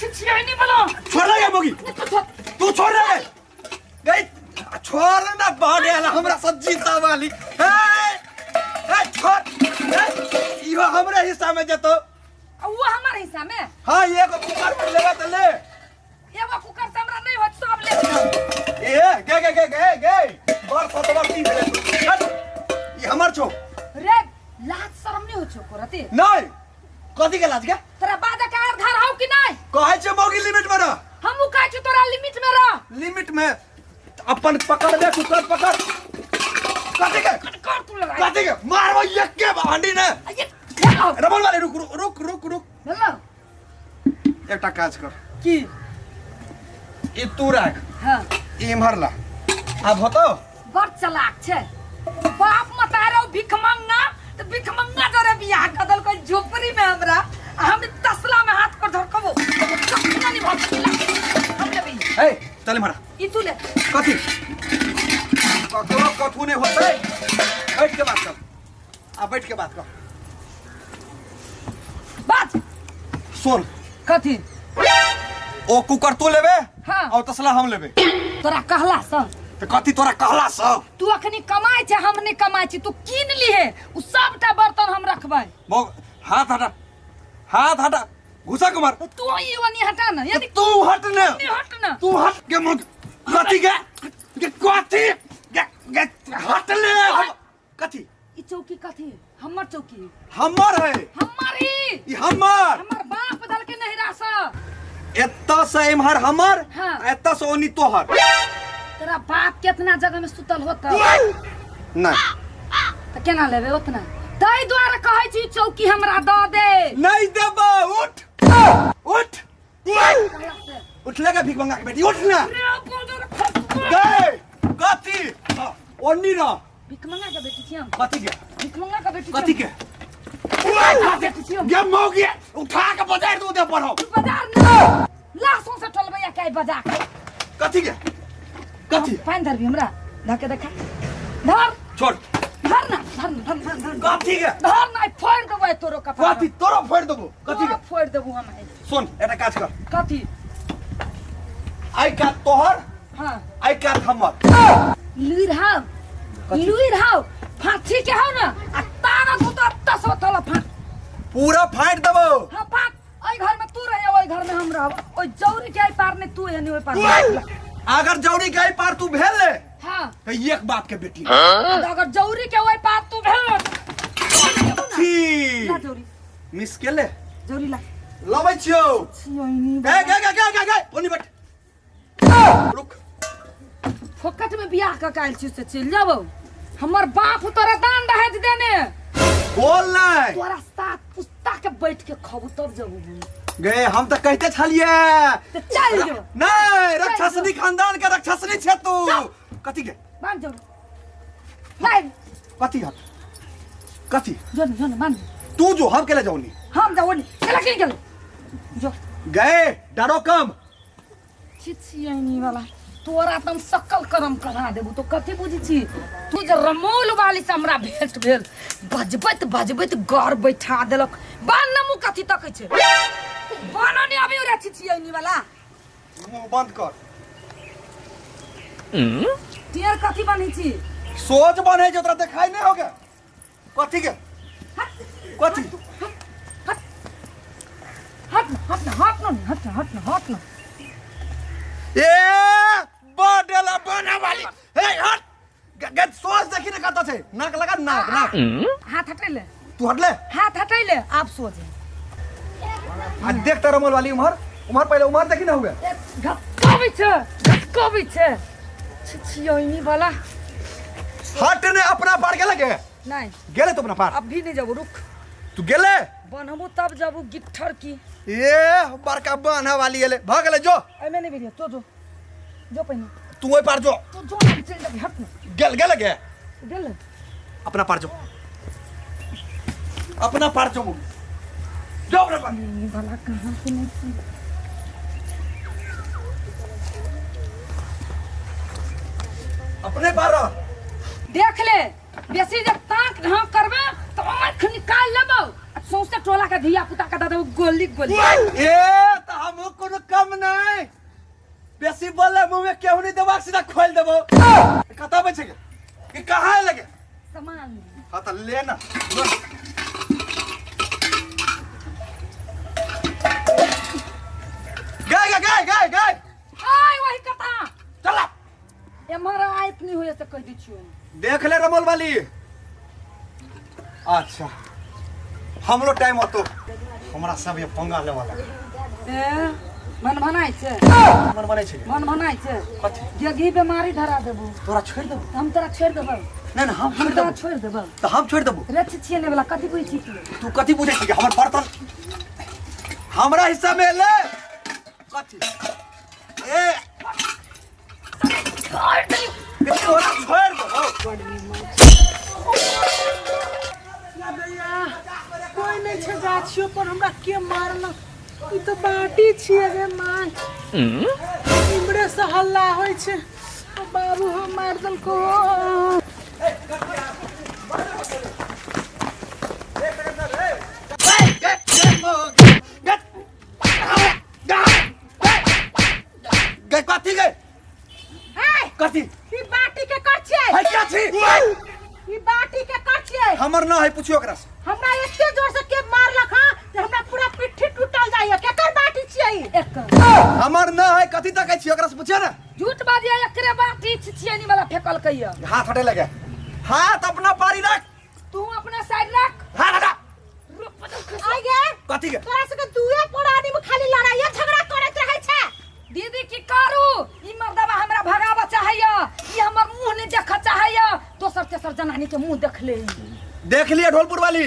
छिछियानी वाला। छोड़ रे मोगी। नहीं तो छोड़। तू छोड़ रे गई, छोड़ ना बाड़े वाला हमरा सब्जी वाली। ए ए छोड़, ए, इहो हमरे हिस्सा में जतो। आ वो हमार हिस्सा में? हाँ, एगो कुकर में लेबे त ले। एगो कुकर से हमरा नहीं होत, सब ले लियो। ए गे गे गे गे गे बड़ सतवर्ती भेले तू। हट, ई हमर छौ। रे लाज शरम नहीं हो छौ करते? नहीं, कथी के लाज के? तोरा बाजा के आर धार हौ कि नहीं? कहै छै मौगी लिमिट में रह। हमहू कहै छी तोरा लिमिट में रह। लिमिट में अपन पकड़ दे कुकर पकड़। कथी के? कर तू लड़ाई। कथी के मारबो एके हांडी ने। ये खेलो। रमन वाले, रुक रुक रुक रुक रुक। हेलो। एकटा काज कर। की? ई तू राख। हाँ। ई इम्हर ला, आब होतो। बड़ चलाक छै बाप मतारो, भिख मंगा तो भिख मंगा जरे बियाह कर देलकै झोपड़ी में हमरा, आ हम तसला में हाथ पर धरकबो कखनो नहीं भऽ सकेला। हम लेबै। ए चल इम्हर। ई तू ले। कथी? ककरो कथू नहीं होतै। बैठ के बात कर, आ बैठ के बात कर। बात। सुन। कथी? ओ कुकर तू लेबे। हाँ। और तसला हम लेबे। तोरा कहला सँ? तो कथी तोरा कहला सँ? तू अखनी कमाइ छै, हम नहीं कमाइ छी। तू कीन लिहे उ सबटा बर्तन, हम रखबै। हाथ हटा, हाथ हटा, घुसा कुमार। तू ई ओनी हटा ना यदि। तू हट ने। नहीं, हट ना। तू हट के मुख कथी के के कथी के के हट ले हम कथी? ई चौकी कथी? हमर चौकी। हमर है। हमर ही। ई हमर। हमर बाप दल के नहिरा से। एतऽ से इम्हर हमर। हाँ। आ एतऽ से ओनी तोहर। तोरा बाप केतना जगह में सुतल होता? नहीं। तऽ केना लेबे ओतना? ताहि दुआरे कहै छी चौकी हमरा दऽ दे। नहीं देबो। उठ उठ, उठले का भीख मंगा के बेटी, उठ ना। गए कथी? हाँ, ओनी रह। भीख मंगा के बेटी छी हम? कथी के? भीख मंगा के बेटी छी। कथी के? बेटी छी हम? गे मौगी, उठा के बाजार दू दे पर हम। बाजार ना लाशों से टलबैया के बजा के। कथी के कथी? पानि धरबी हमरा? धके देखा, धर। छोड़। धर ना, धर ना, धर धर धर। कथी के? धर ना, फोड़ देबै तोरो कपार। कथी तोरो फोड़ देबो? कथी के? तोरो फोड़ देबो हम आइ। सुन, एकटा काज कर। कथी? आइ कात तोहर। हाँ। आइ कात हमर। लुइर हाउ। कथी? लुइर हाउ फाँसी के हाउ न आ तारा तू तो तसो तल फाँक। पूरा फाड़ देबो। हाँ, फाँक। ओइ घर में तू रहे, ओइ घर में हम रहब। ओइ जौरी के एहि पार ने तू एने ओइ पार में। अगर जौरी के एहि पार तू भेल ले हाँ, तो एक बाप के बेटी। आ अगर जौरी के ओइ पार तू भेल छी। ला जौरी। मिस के ले। जौरी ला। लबै छियौ। छियैनी। गे गे गे गे गे गे, ओनी बैठ, रुक। फोकट में बियाह कऽ के आयल छी से चलि जाबौ? हमर बाप तोरा दान दहेज देने। बोल नहीं। तोरा सात पुस्ता के बैठ के खबू तब जबू हम। गे, हम तऽ कहिते छलियै। तऽ चलि जो। नहीं, रक्षसनी खानदान के रक्षसनी छे तू। कथी के? बांध जो नहीं। कथी हट कथी? जो न, जो न, बांध। तू जो, हम केले जाऊनी? हम जाओ नहीं, चला के गेलो जो। गए, डरो कम। छिछियनी वाला, तोरा त हम सकल करम करा देबू। तो कथी बुझी छी तू? जे रमौल वाली से हमरा भेंट भेल, बजबैत बजबैत घर बैठा देलक। बान न मुँह, कथी तकै छै? बानो नहीं अभी रे छिछियनी वाला। मुंह बंद कर। टेर कथी बनै छी? सोच बने जो तोरा देखाई नहीं होगा। कथी के कथी? हट हट हट हट न, हट हट हट न। ए बडेला बना वाली, ए हट गे, सोच देखी ने कत छै। नाक लगा, नाक नाक। हाथ हटैले। तू हटले। हाथ हटैले, आब सोच। आ देख त रमल वाली, उम्हर उम्हर, पहिले उम्हर देखी ना हुए। घपकाबै छै, घपकाबै छै छिछियनी वाला। हट ने, अपना पार गेले के? नहीं। गेले तो अपना पार? अभी नहीं जाबो, रुक। तू गेले? बनबो तब जाबो, गिट्ठर की। ए बड़का बान्हा वाली एले, भ गेले, जो। एमे नहीं भेलियो, तो जो जो पहिने। तू ओहि पार जो। तू जो ना, चलि जाबी, हट ना। गेल गेले गे? गेल। अपना पार जो, अपना पार जो, जो अपना पार। ई वाला कहाँ से नहीं छी? अपने पार रह। देख ले, बेसी जे ताक ढाक करबे तो आँख निकाल लेबो आ सौंसे टोला के धिया पुता के दऽ देबो गोली गोली। ए त हम कोनो केहू नहीं देबाक सीधा खोल देबो। कतऽ बैठे के कि कहाँ लगे सामान? हाँ तो ले ना लो। गए गए गए गए गए। आय वही कथा। चला। एम्हर आयत नहीं होय से कह दै छियौ। देख ले रमोल वाली। अच्छा हमरो टाइम होतो, हमरा सब ये पंगा लेवा लगे। ए मन भनाइ छै। मन बनै छै। मन भनाइ छै। कथी? गेघी बेमारी धरा देबो। तोरा छोड़ि देबो? हम तोरा छोड़ि देबौ। नहीं नहीं, हम हम छोड़ि तोरा देबो। छोड़ि देबौ। तऽ हम छोड़ि देबो। रे छिछिए ने वाला कथी बुझै छी तू? तू कथी बुझै छी? हमर बर्तन हमरा हिस्सा में एलै कथी? ए छोड़ दे। तोरा छोड़ि देबो। कोई नहीं छै गाछियो पर, हमरा के मारलक? ई तऽ बाटी छियै रे माय, इमरे से हल्ला होइ छै। ओ बाबू हो, मार देलको। गए कथी गए? कथी? ई बाटी के कर छियै? है क्या छी? ई बाटी के कर छियै? हमर ना है, पूछियो ओकरा से। हमरा एते जोर से के मारलक हँ जे हमरा पूरा पिट्ठी टूटल जाइए। केकर बाटी छियै ई? एकर। हमर ना है, कथी तकै छी? ओकरा से पूछियो ना। झूठ बाजिया, एकरे बाटी छिछियनी वाला फेकल कहिया। हाथ हटे लगे, हाथ अपना पारी रख। तू अपना साइड रख। हाथ हटा। रुक बदल खस। आइ गे। कथी के? तोरा सबके दुए प्राणी में खाली लड़ाइया झगड़ा करैत रहै छै। दीदी की करू, ई मर्दबा हमरा भगाबऽ चाहैया, ई हमर मुंह नहीं देखऽ चाहैया, दोसर तेसर जनानी के मुंह देख ले। देख लिए ढोलपुर वाली,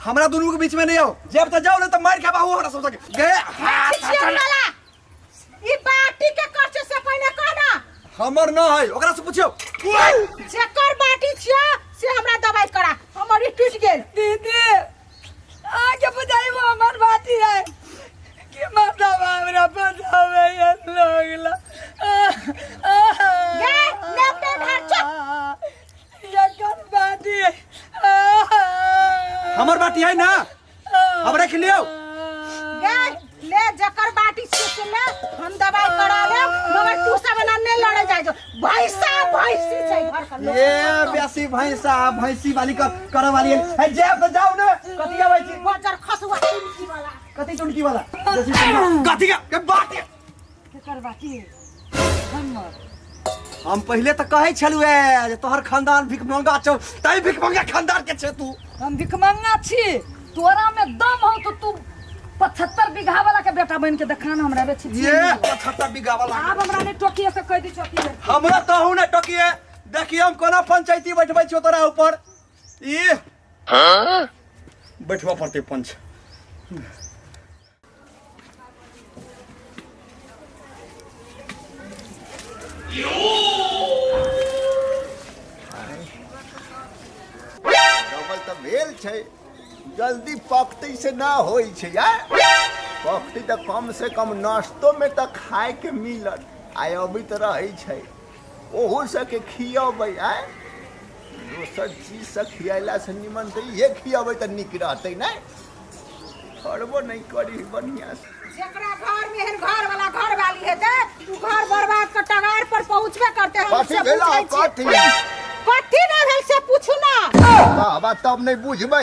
हमरा दुनू के बीच में नहीं आओ। जब तक जाओ ना तो मार के बाहू हमरा सब सके गए। हाथ छिछियन हटा। वाला ई बाटी के कर छै से पहिने कह ना। हमर ना है, ओकरा से पूछियो। जेकर बाटी छियै से हमरा दवाई करा, हमर ई टूटि गेल। दीदी आगे बुझाइबो हमर बाटी है कि मर्दबा हमरा बचावे लगला। गे लेफ्ट ढार चुप। एकर बाटी है। हमर बाटी है ना, हम रख लियो। गे ले, जकर बाटी छियै से ले, हम दवाई करा लेब, मगर तू सब एना नहि लड़े जाइ जो। भैंसा भैंसी छै घर के लोक। ए बेसी भैंसा भैंसी वाली कर वाली है। जेब तो जाओ ना, कथी आबै छी? बजर खसुआ टुनकी वाला। कथी चुनकी वाला? बेसी चुनकी। कथी के बाटी? केकर बाटी? हमर। हम पहिले तऽ कहै छलु जे तोहर खानदान भिखमंगा छौ, तै भिखमंगा खानदान के छे तू। हम भिखमंगा छी? तोरा में दम हो तो तू 75 बीघा वाला के बेटा बन के देखा ना हमरा रे छी। ये 75 बीघा वाला। आब हमरा नहीं टोकिए से कह दी छोटी। हमरा तहु ने टोकिए, देखिए हम कोना पंचायती बैठबै छियो तोरा ऊपर। ई बैठबऽ पड़तै पंच। डबल तऽ भेल छै, जल्दी पकतै से ना होइ छै यार। पकतै तऽ कम से कम नाश्तोमे तऽ खायके मिलत। आइ अबैत रहै छै, ओहो सबके खियबै। आय दोसर चीज से खियलासँ निमन तऽ इहे खियबै तऽ नीक रहतै। नहि फड़बो नहि करी बढ़िआँ से। जेकरा घर में एहन घर वाला घर वाली हेतै उ घर बर्बाद के टगार पर पहुंचबे करते। हम कथी से भेल? पूछै छियै। कथी? कथी नहि भेल से पूछू ना। बाबा तब नहि बुझबै।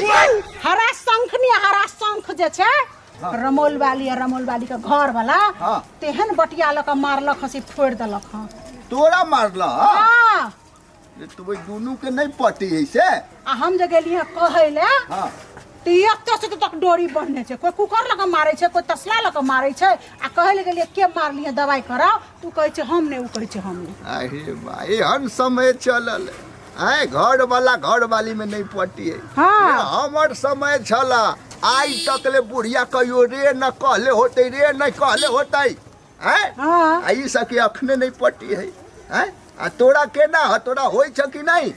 हरा शंख नहीं, हरा शंख जे छै रमौल वाली आ रमौल वाली के घर वाला तेहन बटिया लऽ कऽ मारलक हँ से फोड़ि देलक हँ। तोरा मारल? हाँ। तू ओहि दुनू के नहि पटी है से। आ हम जे गेलियै कहै लए तऽ एतऽ से तक डोरी बन्हने छै। कोइ कुकर लऽ कऽ मारै छै, कोइ तसला लऽ कऽ मारै छै। आ कहै लए गेलियै के मारलियै, दवाइ कराउ, तू कहै छै हम नहि, ओ कहै छै हम नहि। अरे बा, एहन समय चलल आय, घर वाला घर वाली में नहीं पटी है। हमर समय छला, आइ तक ले बुढ़िया कहियो रे न कहले होते, रे नहीं कहले होते। आय आ ई सबके अखने नहीं पटी है। आय आ तोरा केना ह, तोरा होइ छ कि नहीं?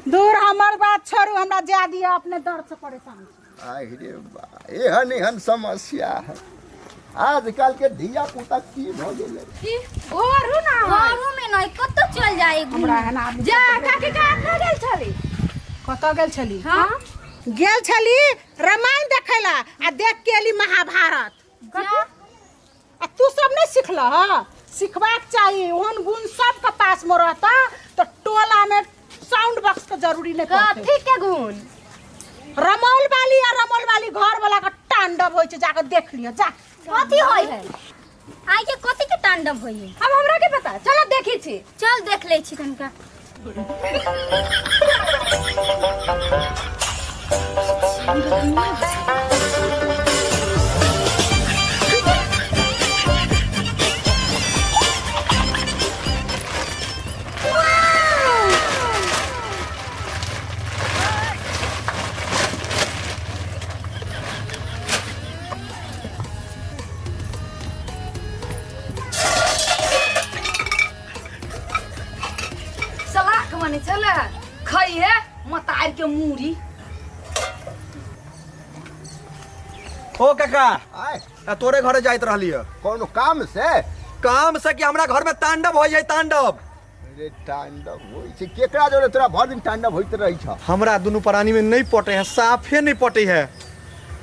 दूर, हमर बात छोड़ू, हमरा जा दिअ, अपने दर्द से परेशान छी। आहि रे बा, एहन एहन समस्या है आजकल के धिया पुता की भ गेलै। की घरू ना है। घरो में नहीं, कतऽ चल जाए? हमरा एहन आदमी। जा काकी का कहाँ गेल छली? कतऽ गेल छली? हाँ। गेल छली रामायण देखै ला आ देख के एली महाभारत। जा। आ तू सब नहीं सिखल ह? सिखबाक चाही। ओहन गुण सबके पास में रहता तो टोला में साउंड बॉक्स के जरूरी नहीं पड़तै। कथी के गुण? रमौल वाली आ रमौल वाली घर वाला के तांडव होइ छै, जाके देख लिअ जा। कथी होय है आइ के? कथी के तांडव होय है? अब हमरा के पता, चलो देखी छी। चल देख ले छी तनका। सलाख बने छले खइहे मतार के मूड़ी। ओ काका। आय। आ तोरे घरे जाइत रहली है। कोनो काम से? काम से कि हमरा घर में तांडव हो जाए, तांडव। अरे तांडव होइ छै केकरा जोरे? तोरा भर दिन तांडव होइत रहै छ। हमरा दुनू प्राणी में नहीं पटे है, साफे नहीं पटे है।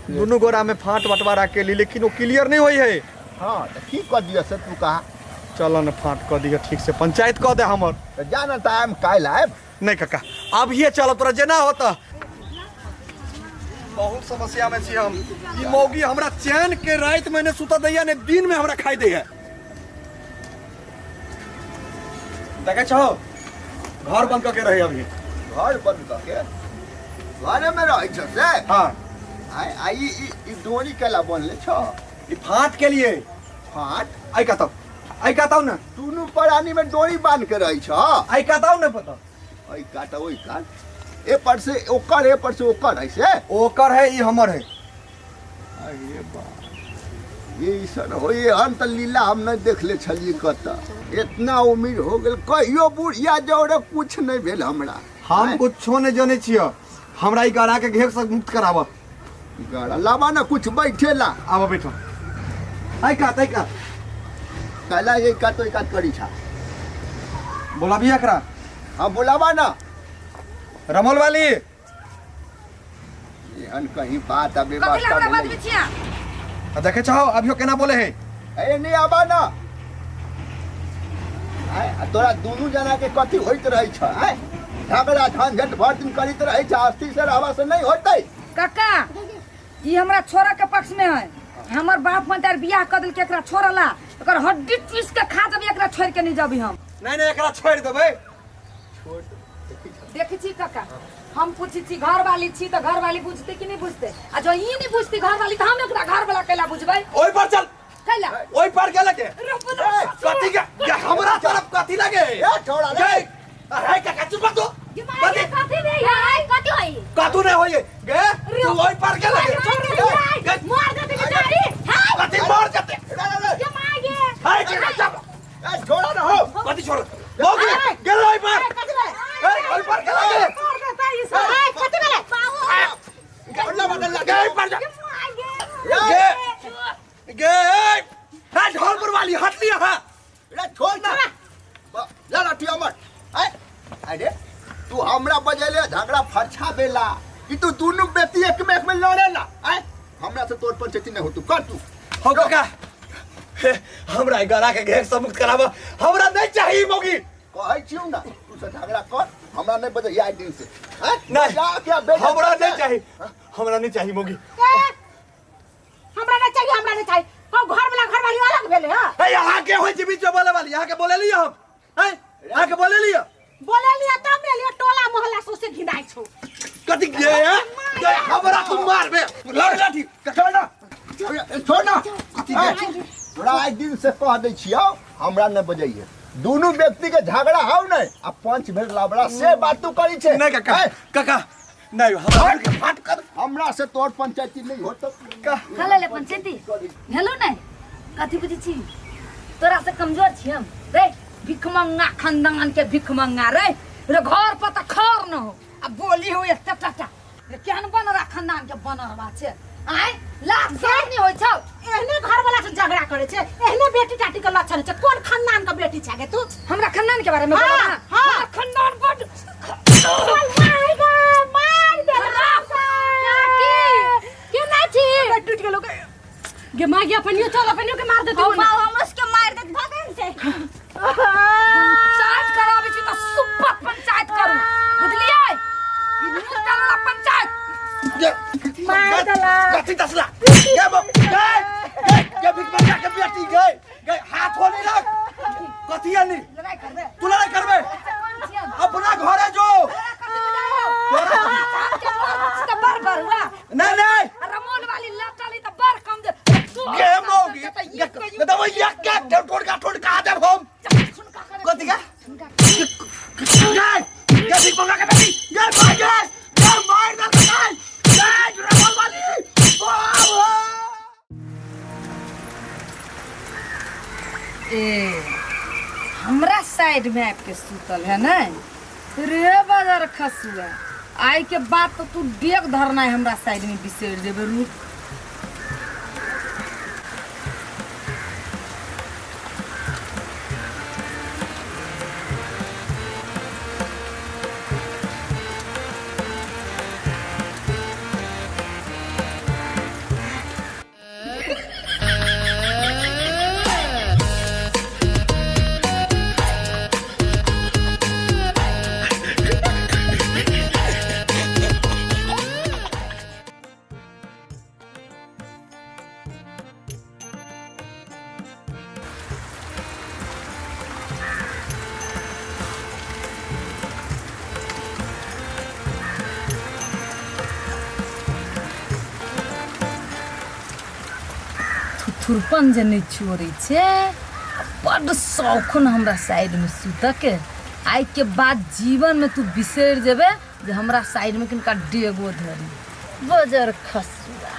दुनू गोरा में फांट बंटवारा के ली, लेकिन वो क्लियर नहीं होई है। हाँ तऽ की कऽ दिअ से तू कहा? चल न फांट कऽ दिअ, ठीक से पंचायत कऽ दे हमर। तऽ जा ने तऽ आयब, काल्हि आयब। नहीं काका, अभिये चल, तोरा जेना होता। बहुत समस्या में छी हम। ई मौगी हमरा चैन के रात में ने सुता दैया ने दिन में हमरा खाई दैया। देखे छहो, घर बंद करके रहे अभी। घर बंद कऽ के घरे में रहै छ से? हाँ। आय आ ई ई ई डोरी केला बनले छ? ई फाट के लिए। फाट? आई कहता, आई कहता ना। दुनू प्राणी में डोरी बांध के रहै छ। आई कहता ना पता। ओइ काट, ओइ काट, ए पर से ओकर, ए पर से ओकर है से। ओकर है, ई हमर है। अरे बा, ये ईसन होइए हम तऽ लीला हम नहि देखले छलियै कतऽ। इतना उम्र हो गेल, कहियो बुढ़िया जौरे कुछ नहि भेल हमरा। हम कुछो नहीं जाने छियो, हमरा ई गड़ा के घेर से मुक्त कराबऽ। गड़ा लाबा ना कुछ बैठेला। आबऽ बैठो। आई कात, आई कात। कहला ये कात ओइ कात करी छा। बोलाबी एकरा? हाँ, बोलाबा ना। रमोल वाली। एहन कहीं बात अबे। कथी ला हमरा बजबै छिया? आ देखे छहो अभियो केना बोले है। ए नहीं, आबा ना। आय, आ तोरा दुनू जना के कथी होइत रहै छ? आय, झगड़ा झंझट भर दिन करैत रहै छ, अस्थिर से रहबा से नहीं होतै। काका, ई हमरा छोरा के पक्ष में है। हमर बाप मतार बियाह कर देलकै एकरा छोड़ला, एकर हड्डी चूस के खा जबी, एकरा छोड़ के नहीं जबी हम। नहीं नहीं, एकरा छोड़ देबै। देखै छी काका, हम पूछै छी घर वाली छी तऽ घर वाली बुझतै कि नहीं बुझतै? आ जँ ई नहीं बुझतै घर वाली तऽ हम एकरा घर वाला कैला बुझबै? ओइ पर चल। कैला? ओइ पर गेल के कथी के के हमरा तरफ कथी लगे? ए छोड़ा रे। गे अरे काका, चुप कर तू। कथी? कथी नहीं है, कथी होई? कथू नहीं होई गे, तू ओइ पर गेल के गे। मार देते बेचारी। हाय। कथी मार जते? रे रे रे। के मार गे। हाय काका, चुप। ए छोड़ा ना हो। कथी छोड़ मौगी गेल ओइ पर? कथी भेलै? ए ओइ पर गेल के। मार देता ई सब। ए, कथी भेलै? बदला बदला। गे ओइ पर जा। गे गे ए ढोलपुर वाली, हट लिया। हां। रे छोड़ ना, ला लाठी हमर। आय, अरे तू हमरा बजेले झगड़ा फरछा बेला कि तू दुनू बेटी एक में लड़ेला? आय, हमरा से तोर पंचायती नहीं हो, तू कर तू। हो काका, हे, हमरा ई गला के घेर से मुक्त कराबो, हमरा नहीं चाहिए मौगी। कहै छियौ ना, तू से झगड़ा कर, हमरा नहीं बजे आइ दिन से। आय, नहीं। जा के बेटा। हमरा नहीं चाहिए, हमरा नहीं चाहिए मौगी। ए, हमरा नहीं चाहिए, हमरा नहीं चाहिए। हौ घर वाला घर वाली अलग भेलै हँ। ए यहाँ के होय छै बीच में बोले वाली? यहाँ के बोले लियो हम हैं, यहाँ के बोले लियो। बोले लिया तब ने लिया, टोला मोहल्ला सोसे घिनाइ छौ। कथी गे गे हमरा तू मारबे? लड़ लाठी। छोड़ ना, छोड़ ना। कथी? तोरा आइ दिन से कह दै छियौ, हमरा नहीं बजैये। दुनू व्यक्ति के झगड़ा हौ नहीं आ पंच भेल लबड़ा से बात तू करी छे। नहीं काका। आय, काका नहीं, हमरा फाट कर। हमरा से तोर पंचायती नहीं होत। कल ले पंचायती हेलो। नहीं, कथी बुझै छी? तोरा से कमजोर छी हम रे? भिखमंगा खानदान के भिखमंगा रे। रे घर पर तऽ खर न हो आ बोली हो एते टाटा। रे केहन बनरा खानदान के बनरवा छै? आय लाज शरम नहि होइ छौ? एहने घर वाला से झगड़ा करे छै, एहने बेटी टाटी के लक्षण छै। कोन खानदान के बेटी छै गे तू? हमरा खानदान के बारे में हाँ, बोला ना। हाँ। हमरा खानदान बड चल मार गे, मार दे। काकी, केना छी? टूट गेलो गे। गे माँ गे, अपनियो चल, अपनियो के मार देते। हम हमरा सबके मार देत भगन से। टोटका टोटका देब हम। कथी का गए गए भीख मंगा के बेटी गए भाई गए गए मार दे गए गए रमल वाली बाबा। ए हमरा साइड में आबि के सुतल है ने रे बजर खसुआ, आइ के बाद तो तू डेग धरना हमरा साइड में बिसरि जेबे। रुक। थुथुरपन जे नहि छोड़ै छै, बड्ड शौखन हमरा साइडमे सुतऽके। आइके बाद जीवनमे तू बिसरि जेबे जे हमरा साइडमे किनका डेगो धरी बजर खसुआ।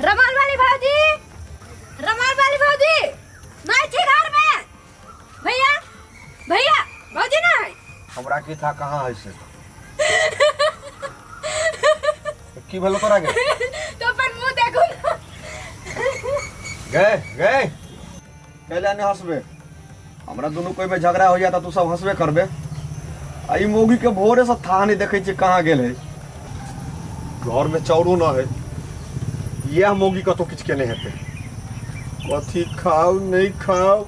रमाल वाली भौजी, रमाल वाली भौजी नहीं छी घर में? भैया, भैया, भौजी नहीं। हमरा की था कहाँ है से की भेलो तोरा के? तो अपन मुंह देखू ना। गए गए कैला नहीं हंसबे? हमरा दुनू कोई में झगड़ा हो जाता तू सब हंसबे करबे। आ ई मौगी के भोरे से थाह नहीं देखै छियै कहाँ गेल है। घर में चाउरो न है। यह मौगी कतौ किछु केने हेतै। कथी खाउ नहीं खाउ,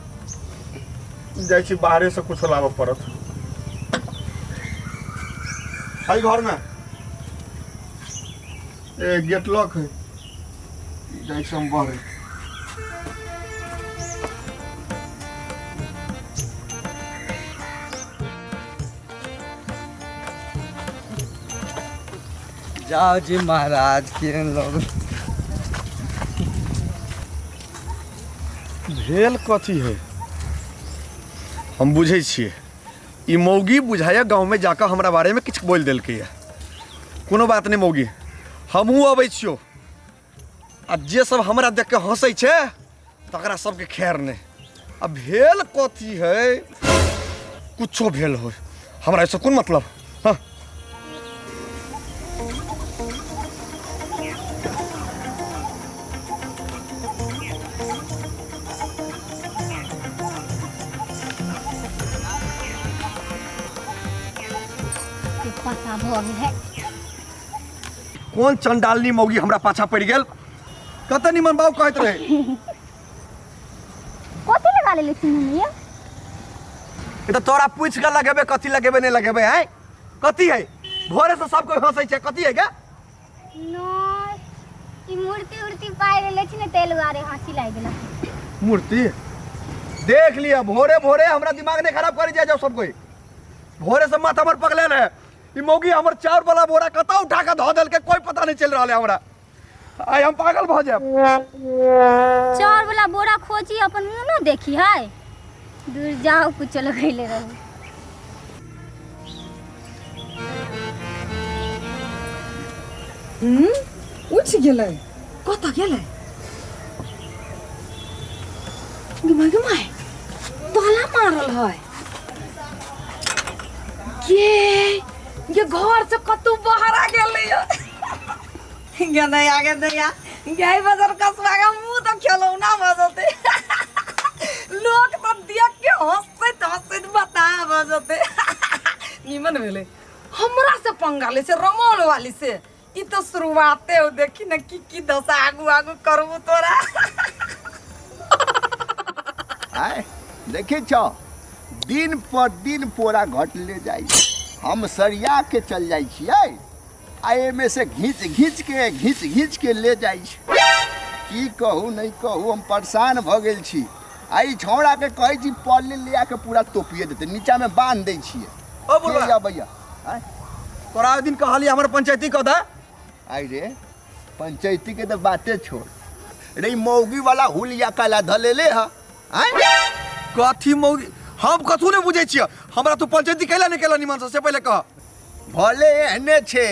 जाइ छी बाहरे से कुछ लाबऽ पड़त। है घर में ए गेट लॉक है, जाइ छी हम बाहरे। जाओ जी महाराज केहन लोग भेल कथी है हम बुझै छियै। ई मौगी बुझाइए गाँवमे जाकऽ हमरा बारेमे किछु बोलि देलकैए। कोनो बात नहि मौगी, हमहूँ अबै छियौ आ जे सब हमरा देख के हंसै छै तकरा सबके खैर नहि। आ भेल कथी है, कुछो भेल हो हमरा एहिसँ कोन मतलब। हाँ पता भऽ गेल है। कोन चंडालनी मौगी हमरा पाछा पड़ि गेल। कते निमन बाबू कहैत रहे। कथी लगा लेले छी मम्मी? ई तऽ तोरा पूछि के लगेबे कथी लगेबे नहीं लगेबे है। कथी है भोरे से सब कोई हंसै छै, कथी है गे? नहीं, ई मूर्ति उर्ति पाइ लेले छी ने तेल दुआरे हंसी लागि गेल। मूर्ति देख लिया भोरे भोरे हमरा दिमाग नहीं खराब करी जाए जाओ सब कोई। भोरे से माथा हमर पगले रहे। ई मौगी हमर चाउर वाला बोरा कतौ उठा के धऽ देलकै, कोई पता नहीं चल रहल है हमरा। आइ हम पागल भऽ जायब। चाउर वाला बोरा खोजी अपन मुँह न देखी है, दूर जाओ कुछ लगैले रहू। उठि गेलै, कतऽ गेलै? गे माय, गे माय, ताला मारल है। गे ये घर से कतौ बाहर आ गेलै। गे दैया, गे दैया, गे बजर कसबा के मुँह तऽ खेलौना भऽ जेतै। लोक तऽ देख के हंसैत हंसैत बताह भऽ जेतै। निमन भेलै हमरा से पंगा लै छै रमौल वाली से। ई तऽ शुरुआते हो, देखी ने की की दशा आगू आगू करबू तोरा। आय देखे छो दिन पर दिन पोरा घटले जाइ छै। हम सरिया के चल जाइ छियै आ एमे से घींच घींच के घींच घींच के ले जाइ छै। की कहू नहि कहू, हम परेशान भऽ गेल छी। आ ई छौड़ाके कहै छी पल्ली लिया के पूरा तोपिए देतै, नीचामे बान्हि दै छियै। ओ बुढ़वा। के अबैया आँय? तोरा ओहि दिन कहलियै हमर पंचायती कऽ दे। आइ रे पंचायती के तऽ बाते छोड़ रे, ई मौगी वाला हुलिया काला धलेले ह आँय? कथी मौगी? हम कथू नहि बुझै छियै। हमरा तू पंचायती कैला नहि केला निमन से, से पहिले कह। भले एहने छे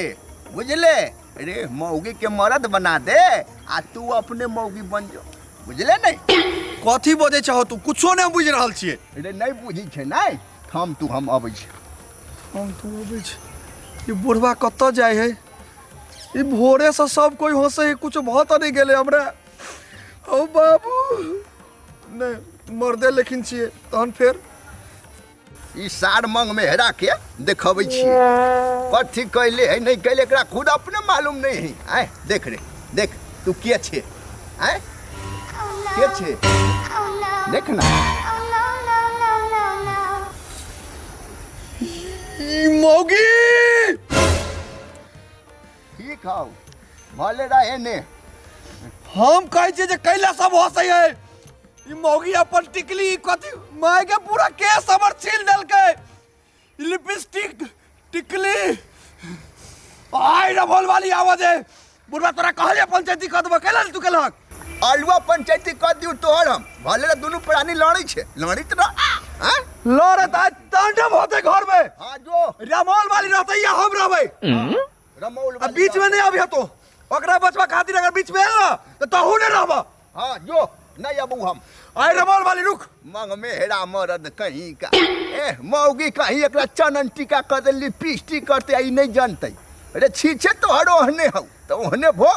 बुझले रे, मौगी के मर्द बना दे आ तू अपने मौगी बन जो, बुझले नहीं? कथी बजै छहो तू? कुछो नहि बुझि रहल छियै। रे नहीं बुझी छे नहीं, थम तू, हम अबै छी। हम तू अबै छी। ई बुढ़वा कतऽ जाइ है? ई भोरे से सब कोई हंसै है, कुछ भऽ तऽ नहि गेलै हमरा? ओ बाबू नहि मर्दे लेकिन छियै तहन फेर ई सार मंग में हेरा के देखबै छियै कथी कैले है नहीं कैले, एकरा खुद अपने मालूम नहीं है। आय देख रे देख, तू के छे? आय के छे? देख ना। ई मौगी ठीक हौ, भले रहे ने। हम कहै छियै जे कैला सब हंसै है? ई मौगी अपन टिकली कथी माय के पूरा केस हमर छील देलकै, लिपस्टिक टिकली। आइ रभोल वाली आवाज है। बुढ़वा तोरा कहलियै पंचायती कऽ देबऽ, कैला तू केलहक? अलुआ पंचायती कऽ दियौ तोहर हम, भले रे दुनू प्राणी लड़ै छै, लड़ैत रह। आँय? लड़त आइ तांडव होतै घर में। हाँ जो रमौल वाली रहतै या हम रहबै। रमौल आ बीच में नहीं अबिह तो, ओकरा बचवा खातिर अगर बीच में आयल ना तो तहू नहीं रहब। हाँ जो नहीं अबू हम। आइ रमौल वाली रुक। मंग में हेरा मरद कहीं का, ए मौगी कहीं एकरा चनन टीका कर दे, लिपस्टिक करते, आई नहीं जानते अरे छीछे तोहर ओहने हौ तो ओहने भो।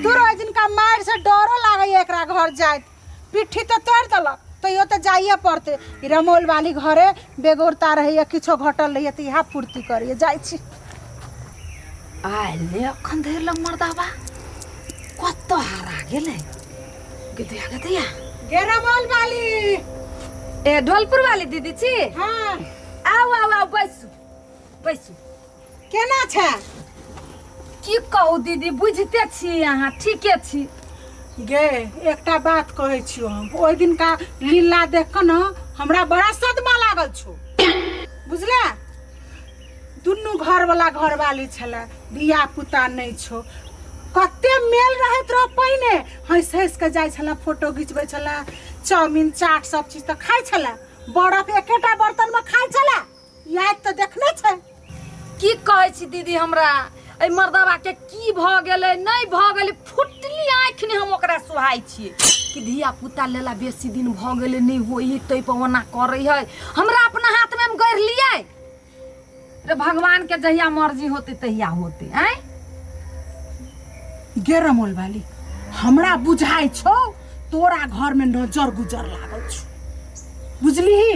तू रोज जिनका मार से डरो लागै एकरा घर जाइत, पिट्ठी तऽ तोड़ि देलक तैयो तऽ जाइए पड़तै। ई रमौल वाली घरे बेगोरता रहैए, किछो घटल रहैए तऽ इएह पूर्ति करैए। जाइ छी। आइले अखन धरि लग मर्दाबा कतऽ हरा गेलै? गदिया गदिया गे रमौल वाली। ए ढोलपुर वाली दीदी छी? हाँ। आउ आउ आउ, बैसू बैसू। केना छै? की कहू दीदी, बुझिते छी अहाँ, ठीके छी। गे एकटा बात कहै छियौ हम, ओहि दिनका लीला देख कऽ ने हमरा बड़ा सदमा लागल छौ, बुझले? दुनू घरवाला घरवाली छलै, धिया पुता नहि छौ, कते मेल रहैत रह पहिने, हँसि हँसि कऽ जाइ छलै, फोटो घिचबै छलै, चाउमिन चाट सब चीज तऽ खाइ छलै, बरफ एकेटा बर्तनमे खाइ छलै, याद तऽ देखने छै। की कहै छी दीदी, हमरा एहि मर्दबा के की भऽ गेलै नहि भऽ गेलै, फुटली आँखि नहि हम ओकरा सोहाइ छियै कि धिया पुता लेला बेसी दिन भऽ गेलै नहि होइ ताहि पर ओना करै है। हमरा अपना हाथमे हम गढ़ि लियै रे, भगवान के जहिया मर्जी होतै तहिया होतै। आँय गे रमोल वाली, हमरा बुझाइ छौ तोरा घरमे नजर गुजर लागल छौ, बुझलिही?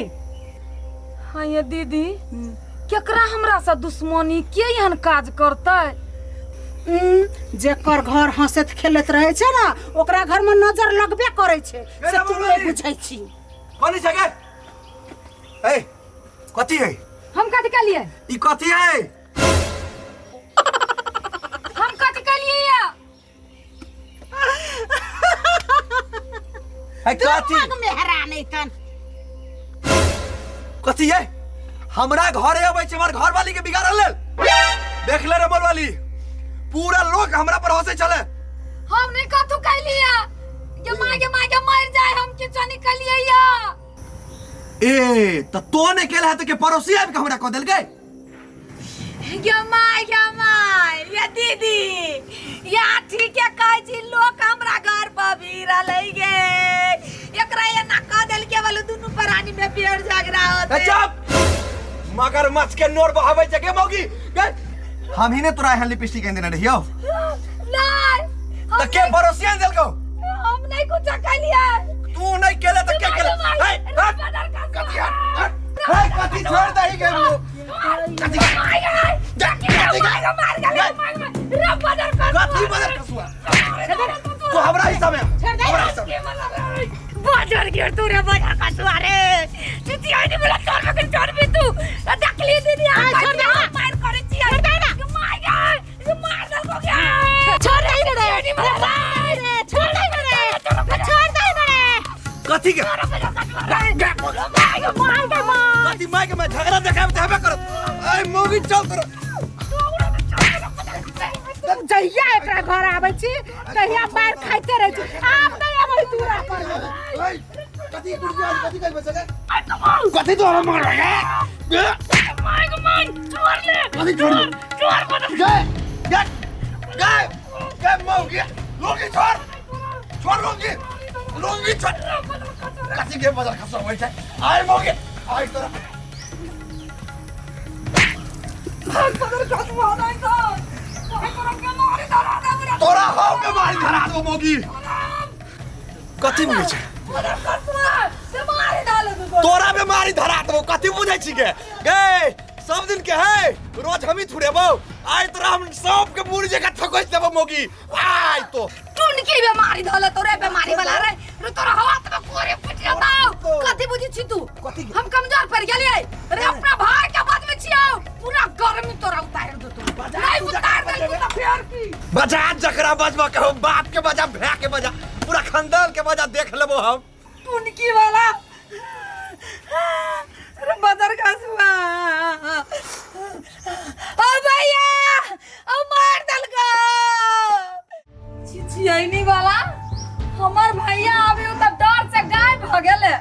हाँ ये दीदी, केकरा हमरा से दुश्मनी, के एहन काज करतै? जेकर घर हंसैत खेलैत रहै छै ने ओकरा घरमे नजर लगबे करै छै, से तू नहि बुझै छी। कथी छै गे? ए कथी है? हम कथी कहलियै? ई कथी है? हम कथी कहलियै या? है कथी? मेहरा नहीं तन कथी है? हमरा घरे अबै छै हमर घरवाली के बिगाड़ल लेल। देख ले रमल वाली, पूरा लोग हमरा पर हंसै छले। हम नहीं कथू कहलियै गे माय, गे माय, गे मर जाय, हम किछो नहीं कहलियै या। ए त तो ने केल है त के पड़ोसी आबि के हमरा कह देलकै। गे माय, गे माय, ये दीदी या ठीक है कहै छी, लोक हमरा घर पर भी रहलै गे, एकरा एना कह देलकै बोलू दुनू प्राणी में पेड़ झगड़ा होते। ए चुप, मगरमच्छ के नोर बहाबै छै गे मौगी गे। हम ही ने तोरा एहन लिपस्टिक आनि देने रहियौ। नहीं, त के पड़ोसी आनि देलकौ? हम नहीं कुछ कहलियै। तू नहीं केले त के केले? ए हट, कथी हट हट, ए कथी छोड़ दही गे वो कथी कथी बदर कसुआ तू हमरा हिस्सा में, हमरा हिस्सा में बाजार गिर तू रे बाजार कसुआ रे, चुतिया नहीं बोला तोर में चढ़ भी तू देखली दीदी आ छोड़ दे, मार करे छी, छोड़ दे ना, मार गया, मार दल को गया, छोड़ दे रे। वाला रे छोड़ दे रे छोड़ दे रे। कथी के कथी माय के मैं झगड़ा देखाब त हेबे करत। ए मौगी चल तोरा। जहिया एकरा घर आबै छी तहिया मार खाइते रहै छी, आब नहि अबै दूरा पर। कथी कुर्सी कथी कहै बचले कथी तोरा मार गे my के my छोड़ ले कथी छोड़ छोड़ बदल गे गे गे गे मौगी लोगी छोड़ छोड़ लोगी लोगी छोड़ कथी के बदल खसो होइ छै। आइ मौगी आइ तोरा भाग बदल खसो नहीं तो तोरा हो बेमारी धरा दो मौगी। कथी बुझै छै तोरा बेमारी धरा दो कथी बुझै छी गे गे सब दिन के है रोज हम ही थुरेबो आइ तोरा हम सब के बुढ़ जगह ठकोच देबो मौगी आइ तो टुनकी बेमारी धले तोरे बेमारी वाला रे रे तोरा हवा त कोरे फुट जाता। कथी बुझै छी तू? हम कमजोर पड़ गेलियै रे, अपना भाई के बाद में छियौ पूरा गर्मी तोरा उतार दो तू। नहीं उतार दे तू त फेर की बजा जकरा बजबा कहो बाप के बजा भै के बजा पूरा खानदान के बजा देख लेबो हम। टुनकी वाला अरे बदर खसुआ ओ भैया ओ मार दलको छिछियनी वाला। हमर भैया अभी उ त डर से गायब भ गेले।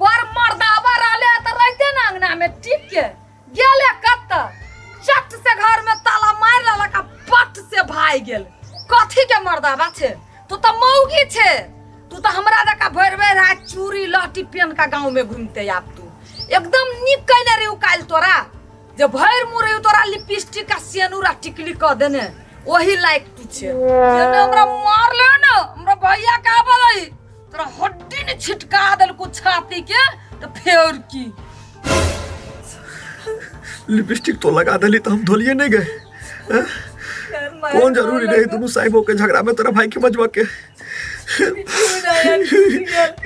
बड़ मर्दावा रहले त रहते ना अंगना में टिक के गेले कत चट से घर में ताला मार लेलक आ पट से भाग गेल। कथी के मर्दावा छे? तू त मौगी छे, तू त हमरा जका भरि भरि रात चूड़ी लहठी पेन का गांव में घूमते आब। तू एकदम नीक कैने रे काल्हि तोरा जे भरि मुँह रही तोरा लिपस्टिक आ सेनुर आ टिकली क देने ओही लायक तू छे। जेने हमरा मारले न हमरा भैया का बोलै तोरा हड्डी ने छिटका देलको छाती के त फेर की। लिपस्टिक तो लगा देली तो हम धोलिए नहीं गए। कौन जरूरी रहे दोनों साहिबों के झगड़ा में तोरा भाई के बजवा के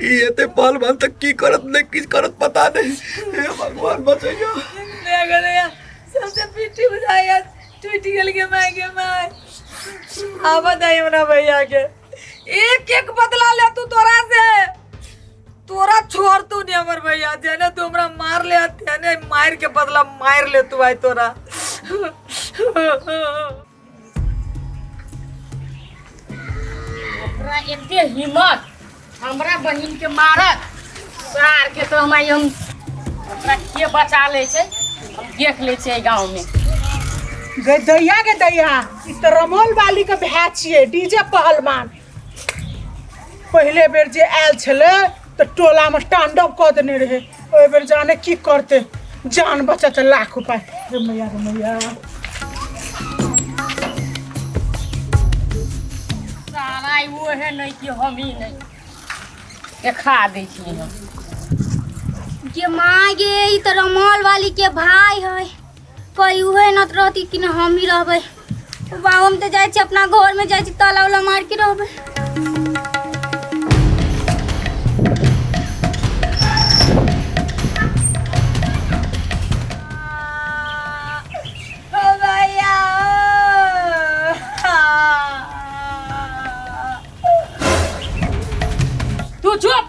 ये ते पहलवान तक की करत नहीं की करत पता नहीं। हे भगवान बचैया। सबसे पीटी बुझाया टूट गेल के my के my. आवा दे हमरा भैया के एक एक बदला ले तू तोरा से तोरा छोड़ तू नहीं हमर भैया जेने तू हमरा मार ले तेने मार के बदला मार ले तू आई तोरा। ओकरा एते हिम्मत हमरा बहिन के मारत सार के तो हम हम ओकरा के बचा ले छै हम देख ले छै गांव में। गे दैया गे दैया ई त रमोल वाली के भाय छियै डीजे पहलवान। पहिले बेर जे आयल छलै त टोला में तांडव कऽ देने रहे। ओहि बेर जाने की करते जान बचत लाख उपाय। रे मैया रे मैया सारा वो है नहीं कि हम ही नहीं देखा दै छियै हम। गे माँ गे ई त रमोल वाली के भाई है कोई उहे न रहती कि न हम ही रहबै। बाबा हम त जाइ छी अपना घर में जाइ छी ताला उला मार के रहबै। ओ भैया तू चुप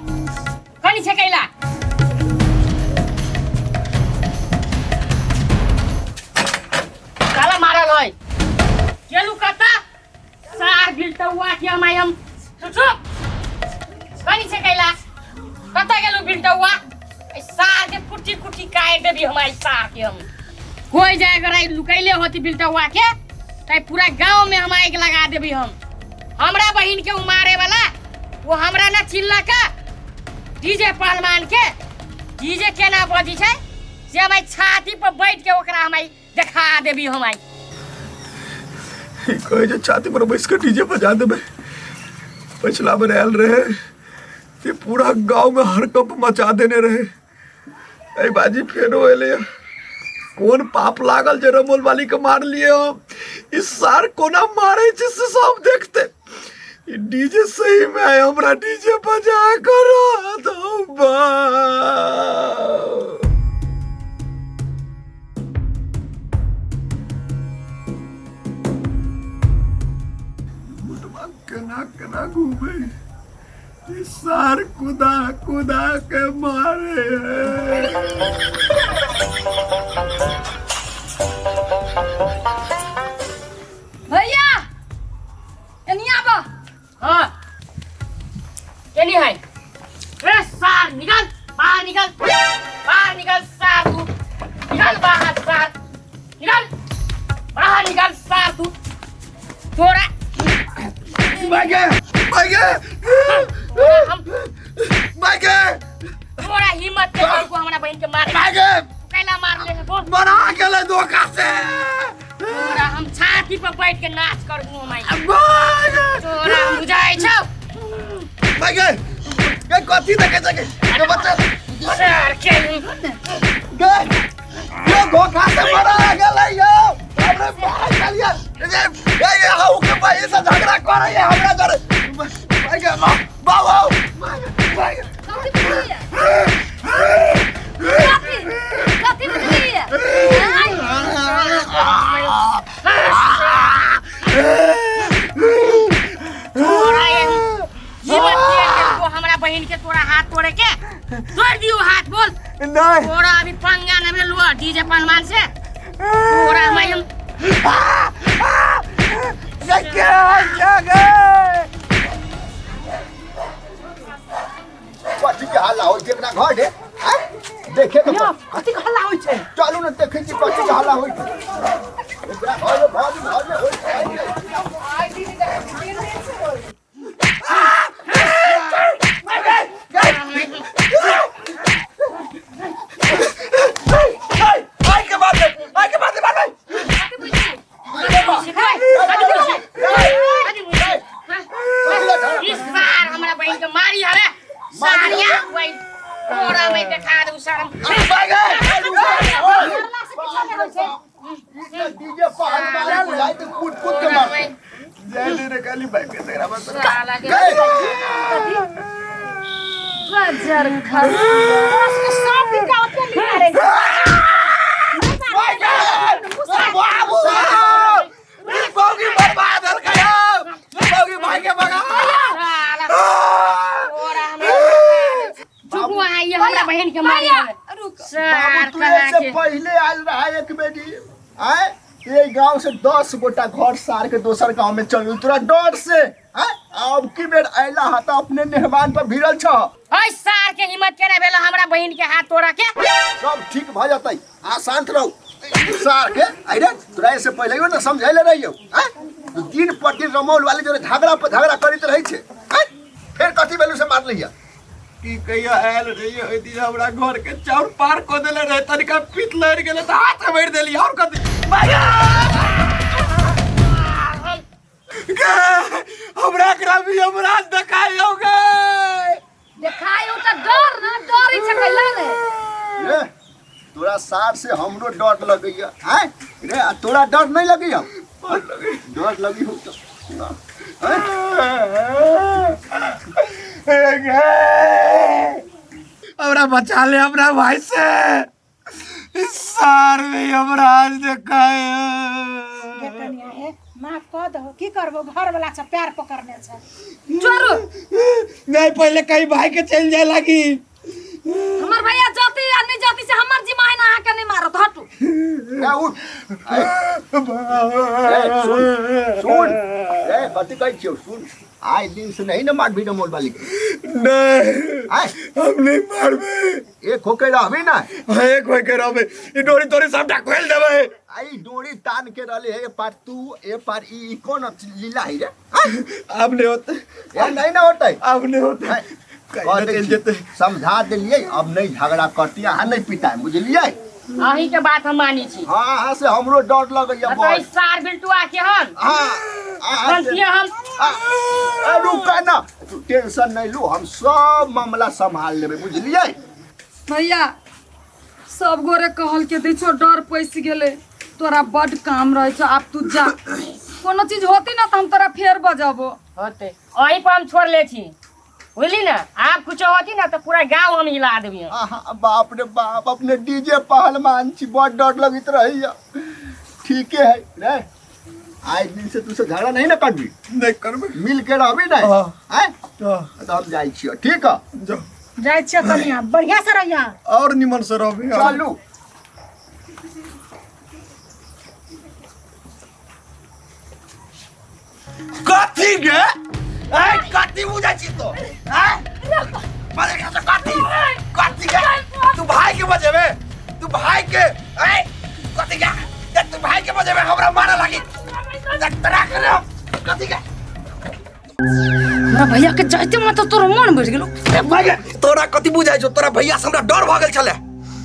कनी छै कैला काला मारल है गेलू कता सार बिलटौआ के हम आई हम तू चुप कनी छै कैला कता गेलू बिलटौआ सार के कुटी कुटी काट देबी हम आई सार के हम कोई जाए अगर आई लुकैले होती बिलटौआ के त पूरा गांव में हम आग लगा देबी हम। हमरा बहिन के उमारे वाला वो हमरा ना चिल्ला का डीजे पहलवान के डीजे केना बजी छै से हम छाती पर बैठ के ओकरा हम देखा देबी हम आई। कहे जे छाती पर बैस के डीजे बजा देबे। पिछला बेर आयल रहे ते पूरा गांव में हड़कंप मचा देने रहे। ए बाजी फेरो एले कौन पाप लागल जे रमोल वाली के मार लिए हम। इस सार कोना मारे छै से सब देखते। ई डीजे सही में आए हमरा डीजे बजा कर दो बा। केना केना घूमे ई सार कुदा कुदा के मारे है। भैया एनी आबा। हाँ, केनी है? ए सार, निकल बाहर, निकल बाहर, निकल सार, तू निकल बाहर, सार निकल बाहर, निकल सार तू तोरा भागे भागे तोरा हम भागे। तोरा हिम्मत के को हमरा बहन के मारे? भागे। कैला मार ले बोल? मरा गेलै धोखा से। तोरा हम छाती पर बैठ के नाच करबू माई। भागे। तोरा हम बुझाइ छौ। भागे गे, कथी देखै छै गे? गे बच्चा। सार के गे यो धोखा से मरा गेलै यौ, हमरे भाई गेलियै ए ए हाउ के भाई से झगड़ा करे हमरा जरे। भागे बाबू, भागे भागे। कथी बुझलियै? कथी कथी बुझलियै? तोरा हिम्मत के को हमरा बहन के तोरा हाथ तोड़े के? तोड़ दियो हाथ, बोल। नहीं। तोरा अभी पंगा न भेल हुआ डीजे पहलवान से तोरा हम हम के गे कथी के हल्ला होइ छै एकरा घर रे? आँय? देखे के यौ, कथी के हल्ला होइ छै? चलू ने, देखै छी कथी के हल्ला होइ छै एकरा घर में, घर में, घर में होइ छै। आई के बात, आई के बात, बात। इस सार हमरा बहन के मारी हवे सारिया वही तोरा मैं देखा दू शर्म। डीजे पहलवान बुझाइ तऽ कूद कूद के मारतै। जय दे रे काली भाई के तेरा बस। साला के गजर खस। तोरा सबके सब दिन का ओतबे लीला रहै छै। बाबू ई बौगी बर्बाद हल गया, बौगी भाई के भगा। साला तोरा हमरा चुप आई हमरा बहन के मारी हवे। रुक। सार बाबू, तू कहाँ एहिसे के पहिले आयल रहा एक बेरी आय, ये गांव से 10 गोटा घर सार के दोसर गांव में चल गेल तोरा डर से आय। अब की बेर अयला हा तऽ अपने मेहमान पर भिड़ल छ। ओइ सार के हिम्मत केना भेल हमरा बहन के हाथ तोड़ा के? सब ठीक भऽ जेतै, आ शांत रहू। सार के अरे तोरा एहिसे पहिले ना समझैले रहियौ आय, दिन पर दिन रमौल वाली जोरे झगड़ा पर झगड़ा करैत रहै छै आय, फेर कथी भेलू से मारलियै? की कहियो, आयल रहियो ओहि दिन हमरा घर के चाउर पार कऽ देले रहे, तनिका पीत लड़ि गेलै तऽ हाथ मारि देली, और कथी? गे, हमरा एकरा भी हमरा देखाइयो गे। देखायो तऽ डर ना डरै छै कैला ने। रे तोरा सार से हमरो डर लगैया आय रे, आ तोरा डर नहीं लगैया? डर लगी हो तो ना आँय? गे, हमरा बचा ले हमरा भाई से, इस सार में हमरा आज देखाय। गे कनिया हे, माफ कऽ दहो, की करबो, घर वाला सब पैर पकड़ने छै। चोरू। नहीं, पहले कहीं भाई के चल जाए लगी। हमर भैया जाति या नहीं जाति से हमर जिम्मा है ना, अहाँके नहीं मारत, हटू। ए, उठ। ए, ए, सुन सुन, ए कथी कहै छियौ, सुन, आइ दिन से नहीं ने मारबी रमौल वाली के? नहीं। आय? हम नहीं मारबे। एक होके रहबी ना? हाँ, एक होय के रहबे, ई डोरी तोरी सबटा खोलि देबै। आई डोरी तान के रहले है, ए पार तू, ए पार ई, ई कोन लीला है रे? आय? अब नहीं होते। ए नहीं ना होतै। अब नहीं होते। आय, कहीं कह ना दै चलि छी, जेतै। समझा देलियै, अब नहीं झगड़ा करती, अहाँ नहीं पिटाए, बुझलियै? अहीं के बात हम मानी छी। हाँ हाँ, से हमरो डर लगैया। तऽ बड़ सार बिल्टुआ के हम हाँ हाँ। बनतियै हम। रुका ना, तू टेंशन नहीं लू, हम सब मामला संभाल लेबै, बुझलियै? भैया, सब गोरे कहल के दै छौ, डर पैसि गेलै तोरा, बड काम रहै छौ, आब तू जा, कोनो चीज होती ना तऽ हम तोरा फेर बजबो। होते, अहीं पर हम छोड़ ले छी, बुझली ना? आब कुछो होती ना तऽ पूरा गांव हम हिला देबियो। आहा, बाप रे बाप, अपने डीजे पहलवान छी, बड़ डर लगैत रहैया। ठीके है रे। आज दिन से तू से झगड़ा नहीं ना करबी? नहीं करबे। मिल के रहबी ना? हाँ। आय हाँ। तो हम जाइ छियो, ठीक है? जो जाइ छियै कनिया, बढ़िया से रहिया। और निमन से रहबी। चलू। कथी गे? ए कथी बुझै छी तो? ए बजे के कथी कथी गे? तू भाई के बजेबे? तू भाई के ए कथी गे? ते तू भाई के बजेबे हमरा मारे लागी तोरा के रे कथी गे? हमरा भैया के जाइते मत तोर मन बढ़ गेलो। ए भाई गे, तोरा कथी बुझाइ छौ? तोरा भैया से हमरा डर भ गेल छले।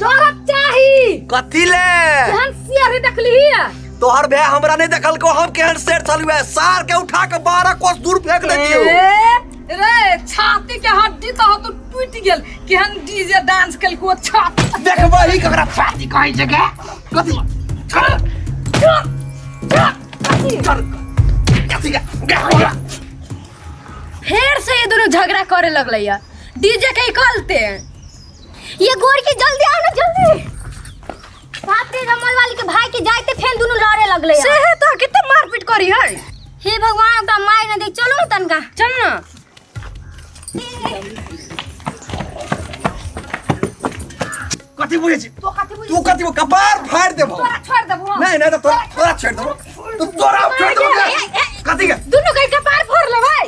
डर चाही कथी ले? केहन सियारी देखली है? तोहर भैया हमरा नहीं देखलको, हम केहन शेर छलुए, सार के उठा के 12 कोस दूर फेंक देतियो। रे छाती के हड्डी तो तो टूट गेल, केहन डीजे डांस केलको छाती। देखबही ककरा छाती कहै छै गे? कथी चल चल चल कथी गे? गे फेर से ये दोनों झगड़ा करे लगलै है, डीजे के कलते। ये गोर की जल्दी आओ ना जल्दी। बाप रे, रमल वाली के भाई के जाते फेन दोनों लड़े लगले। से है तो कितने मारपीट करी है। हे भगवान, ओकरा मार न दे। चलो ना तनका, चल ना। कथी बुझै छी तो कथी बुझै तू? कथी कपार फाड़ देबो। तोरा छोड़ देबो। नहीं नहीं, तो तोरा तोरा छोड़ देबो, तू तोरा छोड़ देबो। कथी के दोनों के कपार फोड़ लेबै।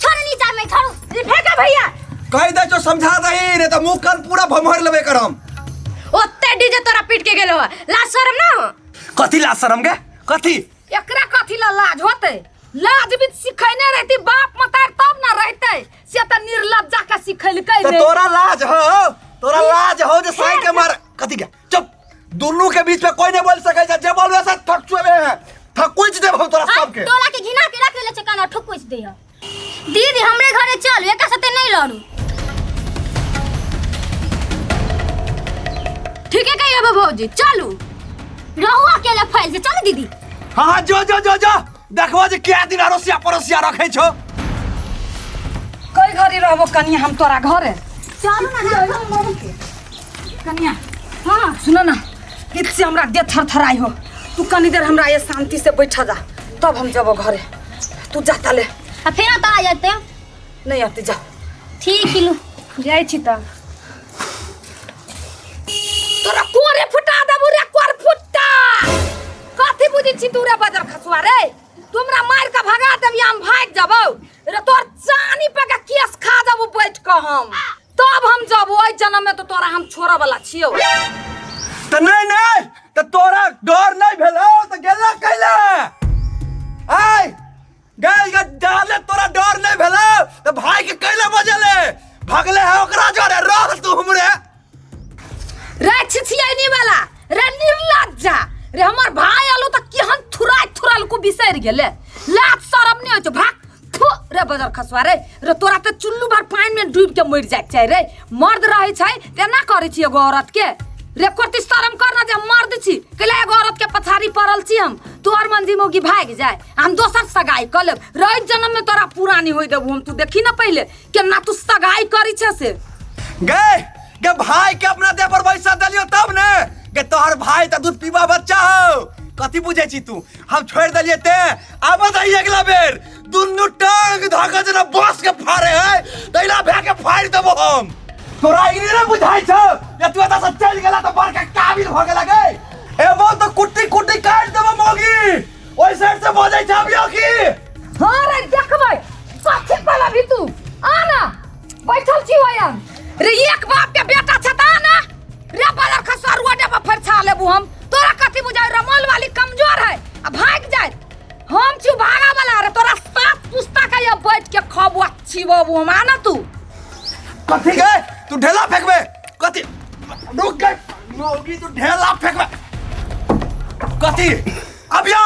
छोड़ नीचा में छोड़ो। ई फेंका भैया। कहि दे जो समझा दही रे त मुंह कान पूरा भमहर लेबे करम। ओते डीजे तोरा पीट के गेलो है, लाज शरम ना हो? कथी लाज शरम गे? कथी एकरा कथी ला लाज होते? लाज भी सिखैने रहती बाप मतार तब ना रहते, से त निर्लज्जा के सिखैलकै त ने। तोरा लाज हो, तोरा लाज हो जे साई के मार कथी के? चुप, दुनू के बीच में कोई नहीं बोल सकै छै, जे बोलबे से थकचुएबे है, थकुच देब हम तोरा सबके। तोला के घिना के रख लेले छै काना ठुकुच दे। दीदी हमरे घरे चल, एका साथे नहीं लड़ू। ठीक है कहियो भौजी, चलू। रहू अकेले फैल से, चल दीदी। हाँ हाँ जो जो जो जो देखबो जे क्या दिन अड़ोसिया पड़ोसिया रखै छौ। कई घड़ी रहबो कनिया हम तोरा घरे? चलू ना कनिया। हाँ सुनो ना, कित से हमरा देह थरथराई हो, तू कनी देर हमरा ये शांति से बैठा जा, तब हम जबो घरे। तू जाता ले। आ फेर तो आ जाते? नहीं आते, जा। ठीक हिलू जाइ छी त तोरा कोरे फुटा देबू रे, कोर फुटा। कथी बुझै छी तू रे बजर खसुआ रे? तू हमरा मार के भगा देबी, हम भागि जबौ रे, तोर चानी पे के केस खा जबू बैठ के हम, तब हम जबू। ओहि जन्म में तो तोरा हम छोड़ऽ वाला छियौ। त नहीं नहीं, त तोरा डर नहीं भेलौ त गेला कैले? आय गए गे डाले, तोरा डर नहीं भेलौ त भाई के कैले बजेले? भगले है ओकरा जोरे, रह तू हमरे। रे छिछियनी वाला रे निर्लज्जा रे, हमर भाई आलो त केहन थुराइ थुराल को बिसरि गेले, लाज शरम नहीं होइ छौ। भाग थु रे बजर खसुआ रे, रे तोरा त चुल्लू भर पानि में डूब के मरि जाइके चाही रे। मर्द रहै छै तेना करै छी एगो औरत के रे, कोती शरम कर ना जे हम मर्द छी, कैला एगो औरत के पछाड़ी पड़ल छी हम? तोहर मंजी मौगी भागि जाय, हम दोसर सगाई कऽ लेब। रहि जन्म में तोरा पूरा नहीं होय देबू हम, तू देखी ना पहिले केना तू सगाई करी छै से। गे गे भाई के अपना देह पर बैसा देलियो तब ने गे, तोहर भाई त दूध पीबा बच्चा हो, कथी बुझै छी तू? हम छोड़ देलिए ते आब दही अगला बेर दुनू टांग धके जेना बस के फाड़े है तैला भए के फाड़ि देबो हम। तोरा ई नहि बुझाइ छौ जे तू एतऽ से चलि गेला तऽ बड़का काबिल भऽ गेला गे? एबो तऽ कुट्टी कुट्टी काटि देबो मौगी, ओहि साइड से बजै छै अभियो की? हाँ रे देखबै कथी पलबही तू, आ ना बैठल छी ओयन रे, एक बाप के बेटा छ त आ ना रे बलर खसुआ, रोडे पर फरछा लेबू हम। तोरा कथी बुझाइ रमल वाली कमजोर है आ भागि जाय? हम छी भागा वाला रे, तोरा सात पुस्ता के ये बैठ के खबू आ छिबबू हम, आ ना तू। कथी गे तू ढेला फेंकबे? कथी रुक गए मौगी, तू ढेला फेंकबे कथी? अभियो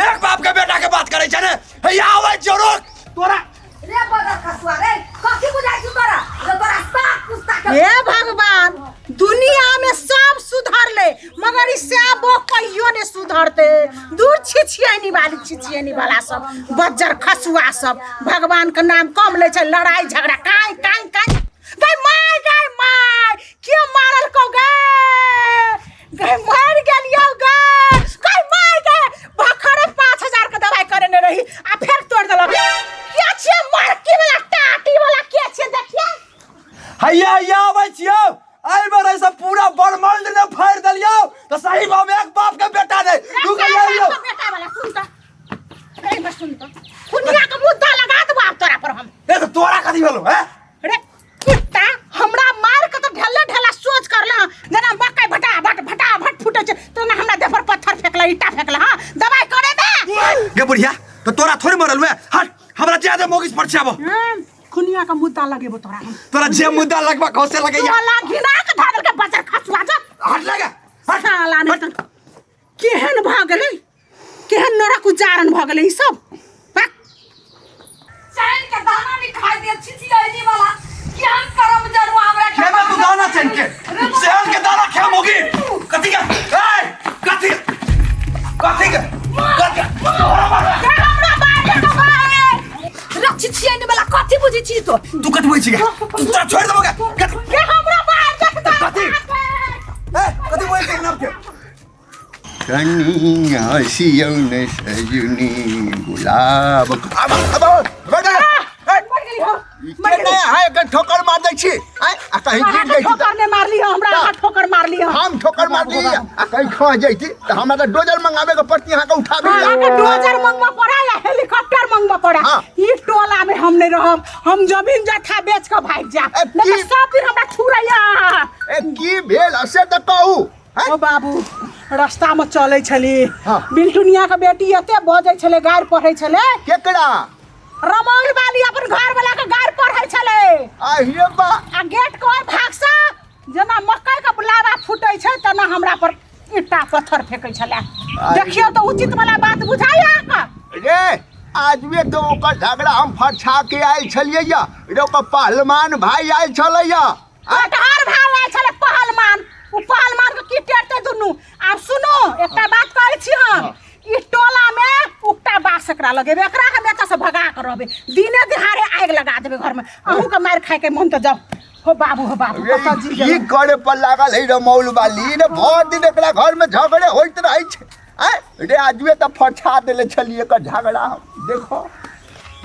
एक बाप के बेटा के बात करे छै ने, हे आवे जो रुक तोरा रे बदर खसुआ रे, कथी बुझाइ छौ तोरा रे, तोरा सात पुस्ता के। हे भगवान, दुनिया में सब सुधर ले मगर ई श्याबो कहियो ने सुधरते। दूर छिछियनी वाली छिछियनी वाला सब बज्जर खसुआ सब भगवान के नाम कम ले छै, लड़ाई झगड़ा काई काई काई। गई माय गई माय, के मारल को गए? गई मार गेलियो गए, गई माय गए भखड़ पा हैया हैया आबै छियौ। एहि बेर ऐसे पूरा ब्रह्मांड ने फाड़ि देलियौ तऽ सही हम एक बाप के बेटा नहि। तू कहिया अइयौ? बेटा वाला सुन त, रे बस सुन त, खुनिया के मुद्दा लगा देबो आब तोरा पर हम। ए तऽ तोरा कथी भेलौ हैं? रे कुत्ता, हमरा मार के तो ढेले ढेला सोच करला हँ, जेना मकई भटा भट भटा भट फूटे छै तेना हमरा देह पर पत्थर फेकला, ईटा फेकला। हाँ, दवाई करे बे। गे बुढ़िया, तऽ तोरा थोड़े मरल हुए। हट, हमरा ज्यादा मोगिस पर छियाबो। खुनिया का मुद्दा लगेबो तोरा हम। तोरा जे मुद्दा लगबा कौसे लगैया। तोला घिना के धर के बजर खसुआ जा। हट लगा, हट। साला ने त केहन भ गेलै, केहन नरक उच्चारण भ गेलै ई सब। बक। चैन के दाना नहीं खाई दे छिछियनी वाला, केहन करम जरुआ हमरा। खेबे तू दाना चैन के, चैन के दाना खे मोगी। कथी के? ए कथी कथी के कथी तोरा मार? हमरा मारे के भाई। रख छिछियनी वाला, कथी बुझी छी तो? तू कथी बुझी छी? तोरा छोड़ देबो के कथी? के हमरा मार के कथी? ए कथी बोल के नाम के? कनिया सियौ ने सजनी गुलाब। अब अब अब मर गेली हो। ई के नया है के ठोकर मार दै छी आय, आ कहीं गिर अहाँके जैती। ठोकर नहि मारली हो हमरा, अहाँ ठोकर मारली हो। हम ठोकर मारली आ कहीं खा जैती तऽ हमरा तऽ डोजर मंगाबे के पड़ती अहाँ के उठाबे ला। अहाँके डोजर मंगबऽ पड़ा या हेलीकॉप्टर मंगबऽ पड़ा? हाँ। ई टोला में हम नहीं रहब, हम जमीन जथा बेच के भागि जायब। ए, नहीं तऽ की- सब दिन हमरा छुड़ैया। ए की भेल से तऽ कहू हैं? ओ बाबू, रास्ता में चलै छली, हाँ। बिल्टुनिया के बेटी एते बजै छलै, गारि पढ़ै छलै। केकरा? रमौल वाली अपन घर वाला के गारि पढ़ै छलै। आहिरे बा। आ गेट के ओहि भागसँ जेना मकई के लावा फूटै छै तेना हमरा पर ईंटा पत्थर फेंकै छलै। देखियौ तऽ उचित वाला बात बुझाइया अहाँके? रे आजुए तो ओकर झगड़ा हम फरछा के आयल छलियै या रे, ओकर पहलवान भाई आयल छलै या। कटहर भाई आयल छलै पहलवान, ओ पहलवान के की टेरतै दुनू। आब सुनू, एकटा बात कहै छी हम, ई टोला में उकटा बास एकरा लगेबै, एकरा हम एतऽ से भगा के रहबै, दिने दिहाड़े आगि लगा देबै घर में। अहूँ के मारि खाय के मन तऽ जाउ। हो बाबू, हो बाबू, रे, कतऽ जी की गेलहुँ? करे पर लागल है रमौल वाली रे, भर दिन एकरा घर में झगड़े होइत रहै छै। आँय रे, आजुए तऽ फरछा देले छलियै एकर झगड़ा हम। देखो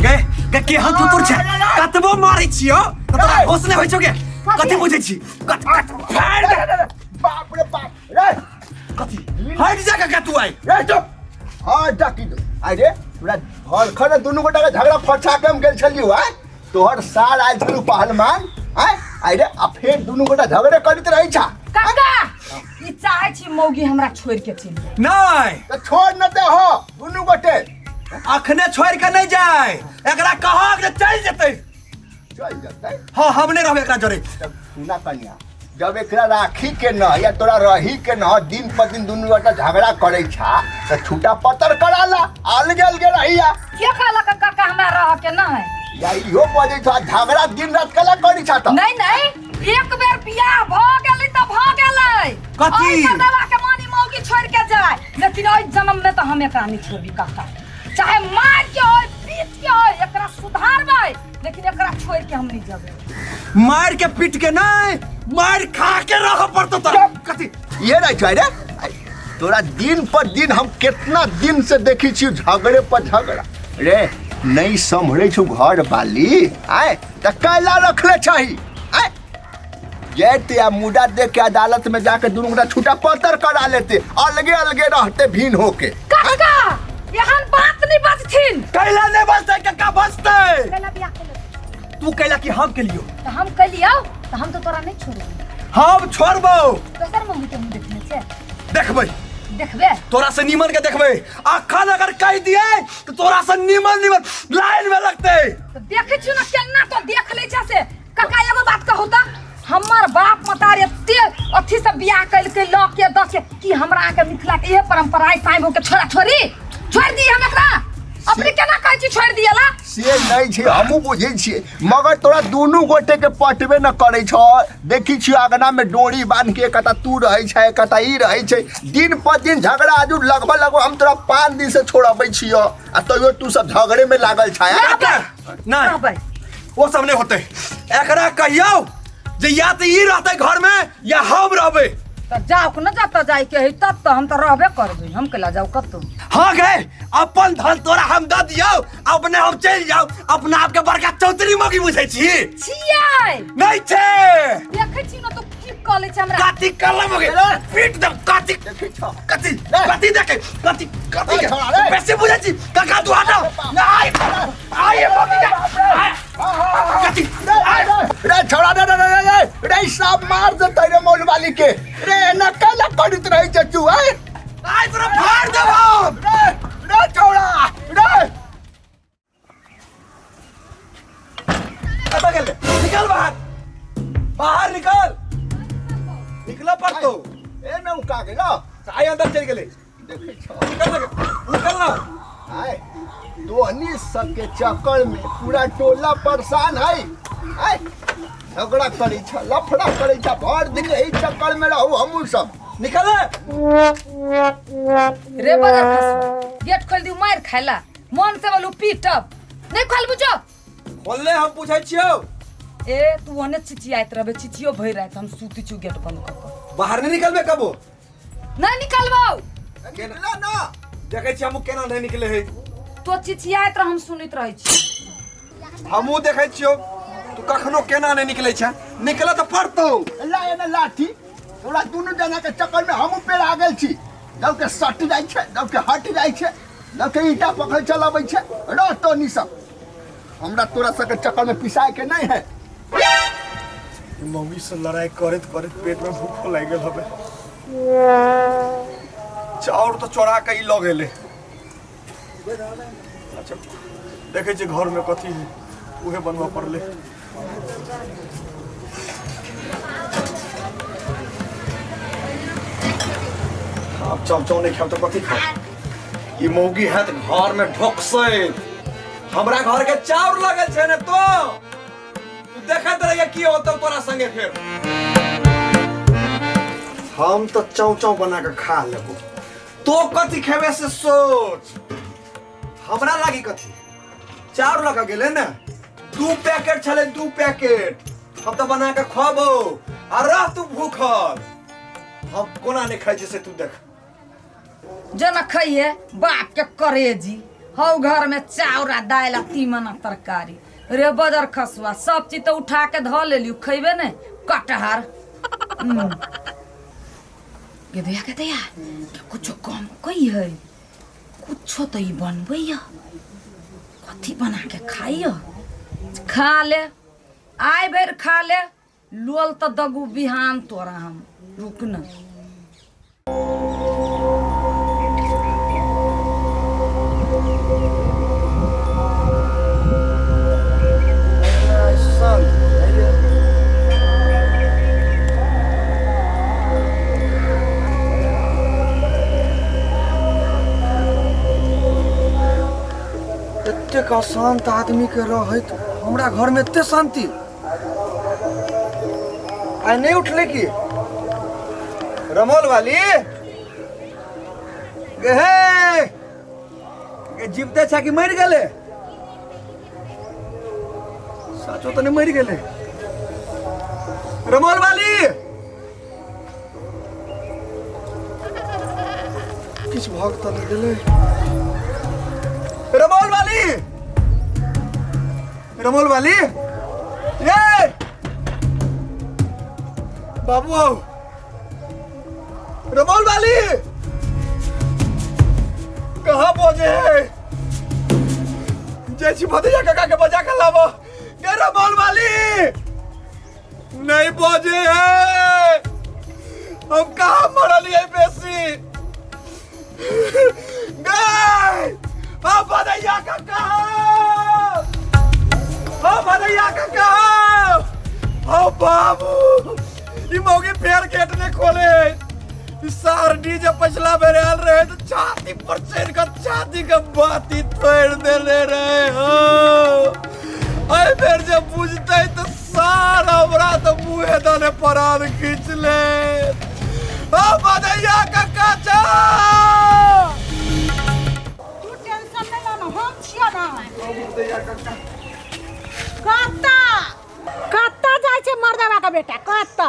गे गे, केहन थुथुर छै, कतबो मारै छियौ तऽ तोरा होश नहि होइ छौ गे। कथी बुझै छी? कत कत फाड़ि दे। बाप रे बाप रे। कथी हटि जा काका तू आइ। रे चुप, हाँ डाकी दो। अरे तोरा घर खन दुनू गोटा के झगड़ा फरछा के हम गेल छलियौ। आँय तोहर सार आयल छलू पहलवान। आँय अरे आ फेर दुनू गोटा झगड़े करैत रहै छा। काका, ई चाहै छी मौगी हमरा छोड़ि के चलि जाय। नहि तऽ छोड़ न दे हो दुनू गोटे। अखने छोड़ि के नहि जाय, एकरा कहक जे चलि जेतै। चल जेतै? हाँ, हम नहि रहबै एकरा जरे। तब सुना कन्या, जब एकरा राखी के न या तोरा रही के न, दिन पर दिन दुनू गोटा झगड़ा करै छा तऽ छूटा पतर करा ला, अलगे अलगे रहिया। के कहलक काका हमरा रह के न है? या इहो बजै छा, झगड़ा दिन रात कला करै छा तऽ। नहीं नहीं, एक बेर बियाह भ गेलै तऽ भ गेलै। कथी? ओहि मर्दवा के मानी मौगी छोड़ के जाय, लेकिन ओहि जन्म में तऽ हम एकरा नहीं छोड़बी काका। चाहे मार के होय पीट के होय एकरा सुधारबै, लेकिन एकरा छोड़ के हम नहीं जेबै। मार के पीट के नहीं, मार खा के रह पड़तो तोरा। कथी ये रहै छै रे? तोरा दिन पर दिन हम कितना दिन से देखी छी झगड़े पर झगड़ा रे, नहीं सम्हरै छौ घर वाली। आय तऽ कैला रखले छही? आय जैते आ मुदा देख के अदालत में जाके दुनू गोटा छूटा पतर करा लेते, अलगे अलगे रहते भिन्न होके। काका, एहन बात नहीं बजथिन। कैला नहीं बजतै काका? बजतै। कैला बियाह केलक? तू कैला कि हम केलियो? तऽ हम केलियौ तऽ हम तऽ तोरा नहीं छोड़बौ। हम छोड़बौ। दोसर मम्मी के हम देखने छै। देखबै? देखबे। तोरा से नीमन के देखबै। अखन अगर कहि दिए तऽ तोरा से नीमन नीमन लाइन में लगतै। तऽ देखै छियौ ने केना तो देख लै छै से। काका, एगो बात कहू तऽ, हमर बाप मतार एते अथी से बियाह केलकै लऽ के दऽ के, कि हमरा अहाँके मिथिला के इहे परंपरा है साईं के छोड़ा छोड़ी छोड़ि दी हम एकरा? अपने केना कहै छी छोड़ि दियला? से नहीं छै, हमहूँ बुझै छियै, मगर तोरा दुनू गोटे के पटबे न करै छौ। देखी छियौ अगना में डोरी बांध के एकटा तू रहै छै, एकटा ई रहै छै, दिन पर दिन झगड़ा। आजू लगभग लगभग हम तोरा 5 दिन से छोड़बै छियौ आ तैयो तू सब झगड़े में लागल छै। नहीं, रहबै। वो सब नहीं होते। एकरा कहियौ जे या तऽ ई रहतै घर में या हम रहबै। तऽ जाउ न जतऽ जाइके है तब तऽ हम तऽ रहबे करबै, हम केला जाउ कतौ? हाँ गए, अपन धन तोरा हम दऽ दियौ, अपने हम चलि जाउ। अपना आपके बड़का चौधरी मौगी बुझै छी? छियै। नहीं छै। देखै छी न तो की कऽ लै छै हमरा। कथी कलम हो गेल? पीट दम। कथी देखै छौ? कथी कथी देखे? कथी कथी के? छोड़ा रे। बेसी बुझै छी काका तू। हटाओ आइ आइ मौगी के आइ। कथी आइ? रे छोड़ा रे रे रे रे रे, सब मार देतै रे मौलवाली के रे। एना केला करैत रहै छै तू? आइ आइ तोरा फाड़ देब हम। रे रे छोड़ा रे। कतऽ गेलै? निकल बाहर, बाहर निकल। निकल पड़तो। ए ने उका गेलो। आइ अंदर चलि गेलै। देखै छौ? निकल ना, निकल ना। आय तोहनी सबके चक्कर में पूरा टोला परेशान है। आय झगड़ा करै छ, लफड़ा करै छ, भर दिन एही चक्कर में रहू हमहूँ सब। निकल। रे बदर खसुआ, गेट खोल दियौ मारि खाइला मन से बोलू पीटब नहीं खोलबू जो। खोलले, हम पूछै छियौ। ए तू ओने चिचियाइत रहबे, चिचियो भरि राति, हम सुति छु गेट बंद कऽ कऽ। बाहर नहीं निकलबे कबो? नहीं निकलबौ। निकला ना। देखै छियै हमहूँ केना नहीं निकले है। तो चिचियाइत रह, हम सुनैत रहै छी। हमहूँ देखै छियौ तू कखनो केना नहीं निकलै छै। निकल तऽ पड़तौ। ला एने लाठी। तोरा दुनू जना के चक्कर में हमहूँ पेड़ आ गेल छी। जब के सट जाइ छै, जब के हट जाइ छै, जब के ईटा पकड़ चलाबै छै। रह तोनी सब, हमरा तोरा सबके चक्कर में पिसाय के नहीं है। मौगी से लड़ाई करैत करैत पेट में भूखो लागि गेल हबे। चाउर तऽ चोरा के ई लऽ गेलै। अच्छा, देखै छियै घर में कथी है, उहे बनबऽ पड़लै। आब चाउ चाउ नहि खायब तऽ कथी खायब? ई मौगी हैत घर में ढोकसैत हमरा घर के चाउर लगल छै ने। तो तू देखैत रहिए की होतौ तोरा संगे फेर। हम तऽ चाउ चाउ बना के खा लेबो, तो कथी खेबे से सोच। हमरा लागी कथी चाउर लगा गेलै ने? 2 पैकेट छलै, 2 पैकेट हम तऽ बना के खुआबो आ रह तू भूखल। हम कोना नहि खाइ छी से तू देख। जेना खइहे बाप के करेजी। हौ घर में चाउर आ दालि आ तीमन आ तरकारी। रे बदर खसुआ, सब चीज तऽ उठा के धऽ लेलियौ, खैबे ने कटहर। गे दया, गे दया, कुछो कम कई है? कुछो तऽ ई बनबैया, कथी बना के खाइय? खा ले, आइ भरि खा ले, लोल तऽ दगू बिहान तोरा हम। रुक न। एतेक अशान्त आदमी के रहैत हमरा घर में एते शांति। आइ नहीं उठले की रमोल वाली? गे हे गे, जीवते छा कि मरि गेले? साचो तो नहीं मरि गेले रमोल वाली? किछु भग तऽ नहि गेलै रमोल वाली? रमोल वाली, ये बाबू आओ। रमोल वाली कहाँ पहुंचे है? जैसी भतीजा काका के बजा कर लावो। ये रमोल वाली नहीं पहुंचे है। हम कहाँ मरल है बेसी गए। हम भदैया काका, हम भदैया काका, हम बाबू। ई मौगी फेर गेट ने खोले। ई सार डीजे पिछला बेर आयल रहे तो छाती पर चढ़ कर छाती के बाती तोड़ देले रहे हो। एहि बेर जे बुझते तो सार हमरा तो मुँहे दने परान खींच ले। ओ भदैया काका चा। तू टेंशन नहीं लो ना, हम छियो ना। कत्ता कत्ता जाइ छै मर्दवा के बेटा? कत्ता?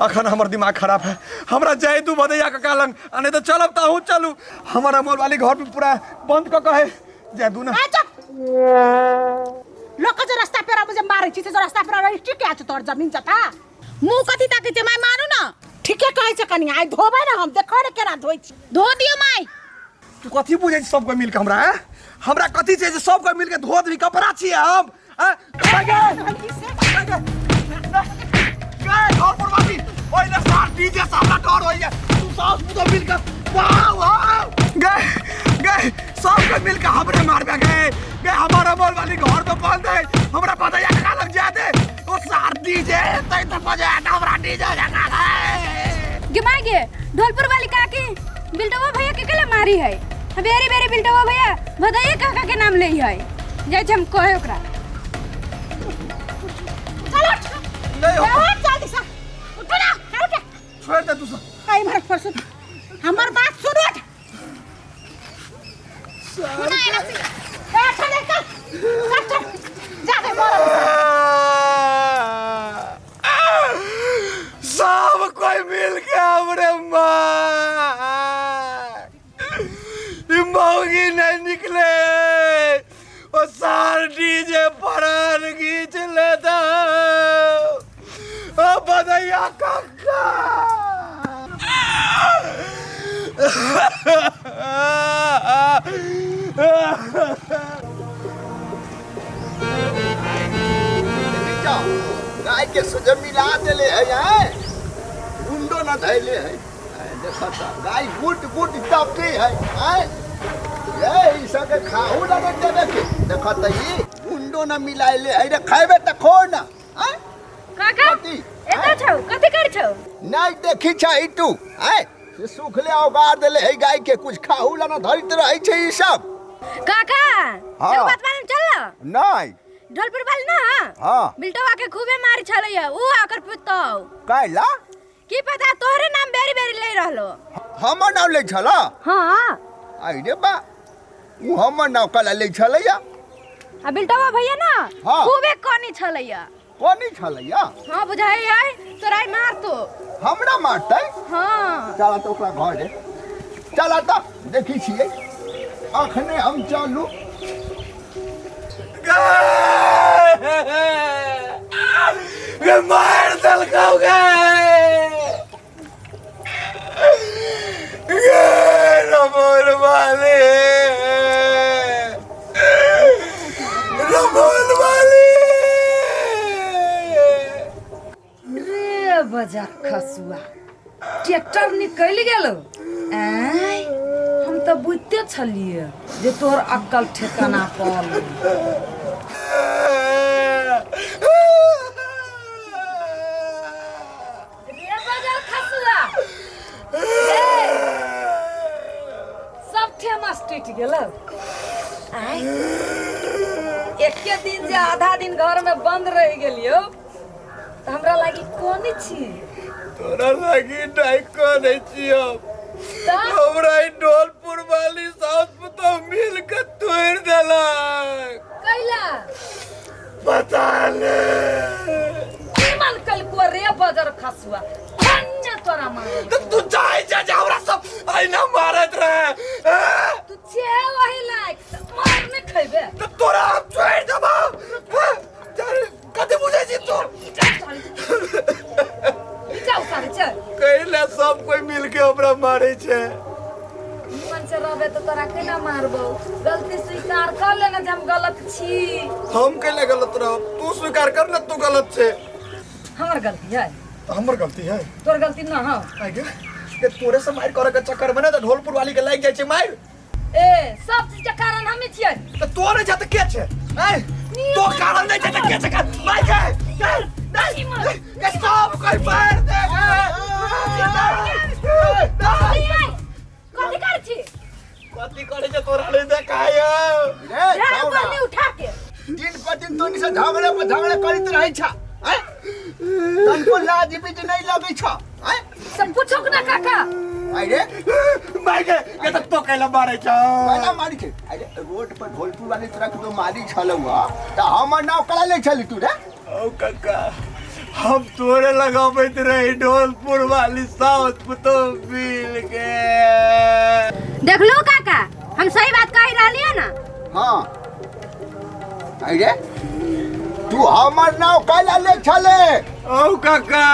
अखन हमर दिमाग खराब है हमरा जाय दू भदैया काका लंग आ नहीं तो चलब तऽ अहूँ चलू हमर अमोल वाली घर में पूरा बंद कऽ कहे जाय दू ना आ चुप लोक जे रास्ता पेरा मुझे मारै छी से जे रास्ता पेरा रही ठीक छै तोहर जमीन जथा मुँह कथी ताकै छै माय मारू ना ठीके कहै छै कनिया आइ धोबै ने हम देखो ने केना धोइ छी धो दियौ माय तू कथी बुझै छी सब कोई मिलके हमरा हैं? हमरा कथी छै जे सब कोई मिलके धो देबी कपड़ा छियै हम हैं? गए, गए, गए, घर पर वाली ओइ ने सार डीजे से हमरा डर होइए तू सास पुतोह मिलके वाह वाह गए गए सब कोई मिलके हमरे मारबे गए गए हमारा अमोल वाली घर पे बंद है हमरा पता है कहाँ लग जाते ओ सार डीजे तै तो बजे हमरा डीजे जगा है गे माय गे ढोलपुर वाली काकी बिल्टवा भैया के केला मारी है बेरी बेरी बिल्टवा भैया भदैया काका के नाम ले है जाइ छी हम कहे ओकरा चल उठ नहीं हो उठ जल्दी से उठो ना उठ छोड़ दे तू सब आई मार पर सुन हमर बात सुन उठ सुना एना से ए चल चल चल चल जा दे बोल सब कोई मिल के हमरे मार ई मौगी नहीं निकले ओ सार डीजे परान खींच लेता ओ बदैया काका गाय के सोझे मिला देले है आय गुंडो न धैले है आय, देखो त गाय गुट गुट टपके है आय ये ई सब के खाहू न देबे के देखो त ई गुंडो न मिलाइले है रे खाइबे त खो न आय काका कथी एतऽ छौ कथी करै छौ नहीं देखी छै तू आय से सुखले औगार देले है गाय के कुछ खाहू ला न धरित रहै छै ई सब काका हाँ। एगो बात मालूम चल नहीं ढोलपुर वाली ना हाँ बिल्टवा के खूबे मारी छलैया ऊ आकर पुतौ कैला की पता तोहरे नाम बेरी बेरी ले रहलो हमर नाम लै छला हाँ आई रे बा ऊ हमर नाम कला लै छलैया आ बिल्टवा भैया ना हाँ। खूबे कनी छलैया कोनी छलैया हाँ बुझाई है तोरा आई मार तो हमरा मारतै हाँ चला तऽ ओकरा घरे चला तऽ देखी छियै अखने हम चलू गे मार देलकौ गे गे रमोल वाले रमोल वाले रे बजार खसुआ ट्रैक्टर निकलि गेलो आँय हम तऽ बुझिते छलियै जे तोहर अक्कल ठेकाना पल रे बजार खसुआ रे सब ठेमस टूटि गेलो आँय एके दिन जे आधा दिन घर में बंद रहि गेलियो तऽ हमरा लागी कोन छी तोरा लागी नहीं करै छियौ तऽ हमरा ई ढोलपुर वाली सास पुतोह मिल के तोड़ि देलक कैला पता ने मन कलको रे बजर खसुआ धन्य तोरा मांगल तऽ तू चाहै छै जे हमरा सब अहिना मारैत रहे हैं? तू छे वही लायक तऽ मार नहि खैबे तऽ तोरा हम छोड़ि देबौ हैं? कथी बुझै छी तू जाउ सारे चल कैला सब कोई मिल के हमरा मारै छै निमन से रहबे तऽ तोरा केना मारबौ गलती स्वीकार कर लेना जे हम गलत छी हम कैला गलत रहब तू स्वीकार कर ना तू गलत छै हमर गलती है हमर गलती है तोर गलती ना हो आइ गे के तोरे से मार करे के चक्कर में ना तऽ ढोलपुर वाली के लागि जाइ छै मार ए सब चीज के कारण हमी छियै तऽ तो नहि छै तऽ के छै आइ तो कारण नहि छै तऽ के छै मार के नहीं नहीं के सब कोई मार दे कथी करै छी कथी करे छै तोरा नहि देखाय रे रे छौड़ा, गोली उठा के दिन पर दिन तोनी से झगड़े पर झगड़े करैत रहै छ आँय? तनिको लाज बीज नहीं लगै छ आँय? सब पूछो ना काका आइ रे मार के ये तऽ तो कैला मारै छौ कैला मारी छै अरे रोड पर ढोलपुर वाली तोरा के मारी छलौ ह तऽ हमर नाव कला ले छली तू रे ओ काका हम तोरे लगाबैत रही ढोलपुर वाली साउस पुतोह मिल के। देखलो काका, हम सही बात कही रहली है ना? हाँ अरे तू हमर नाव कैला ले छले? औ काका।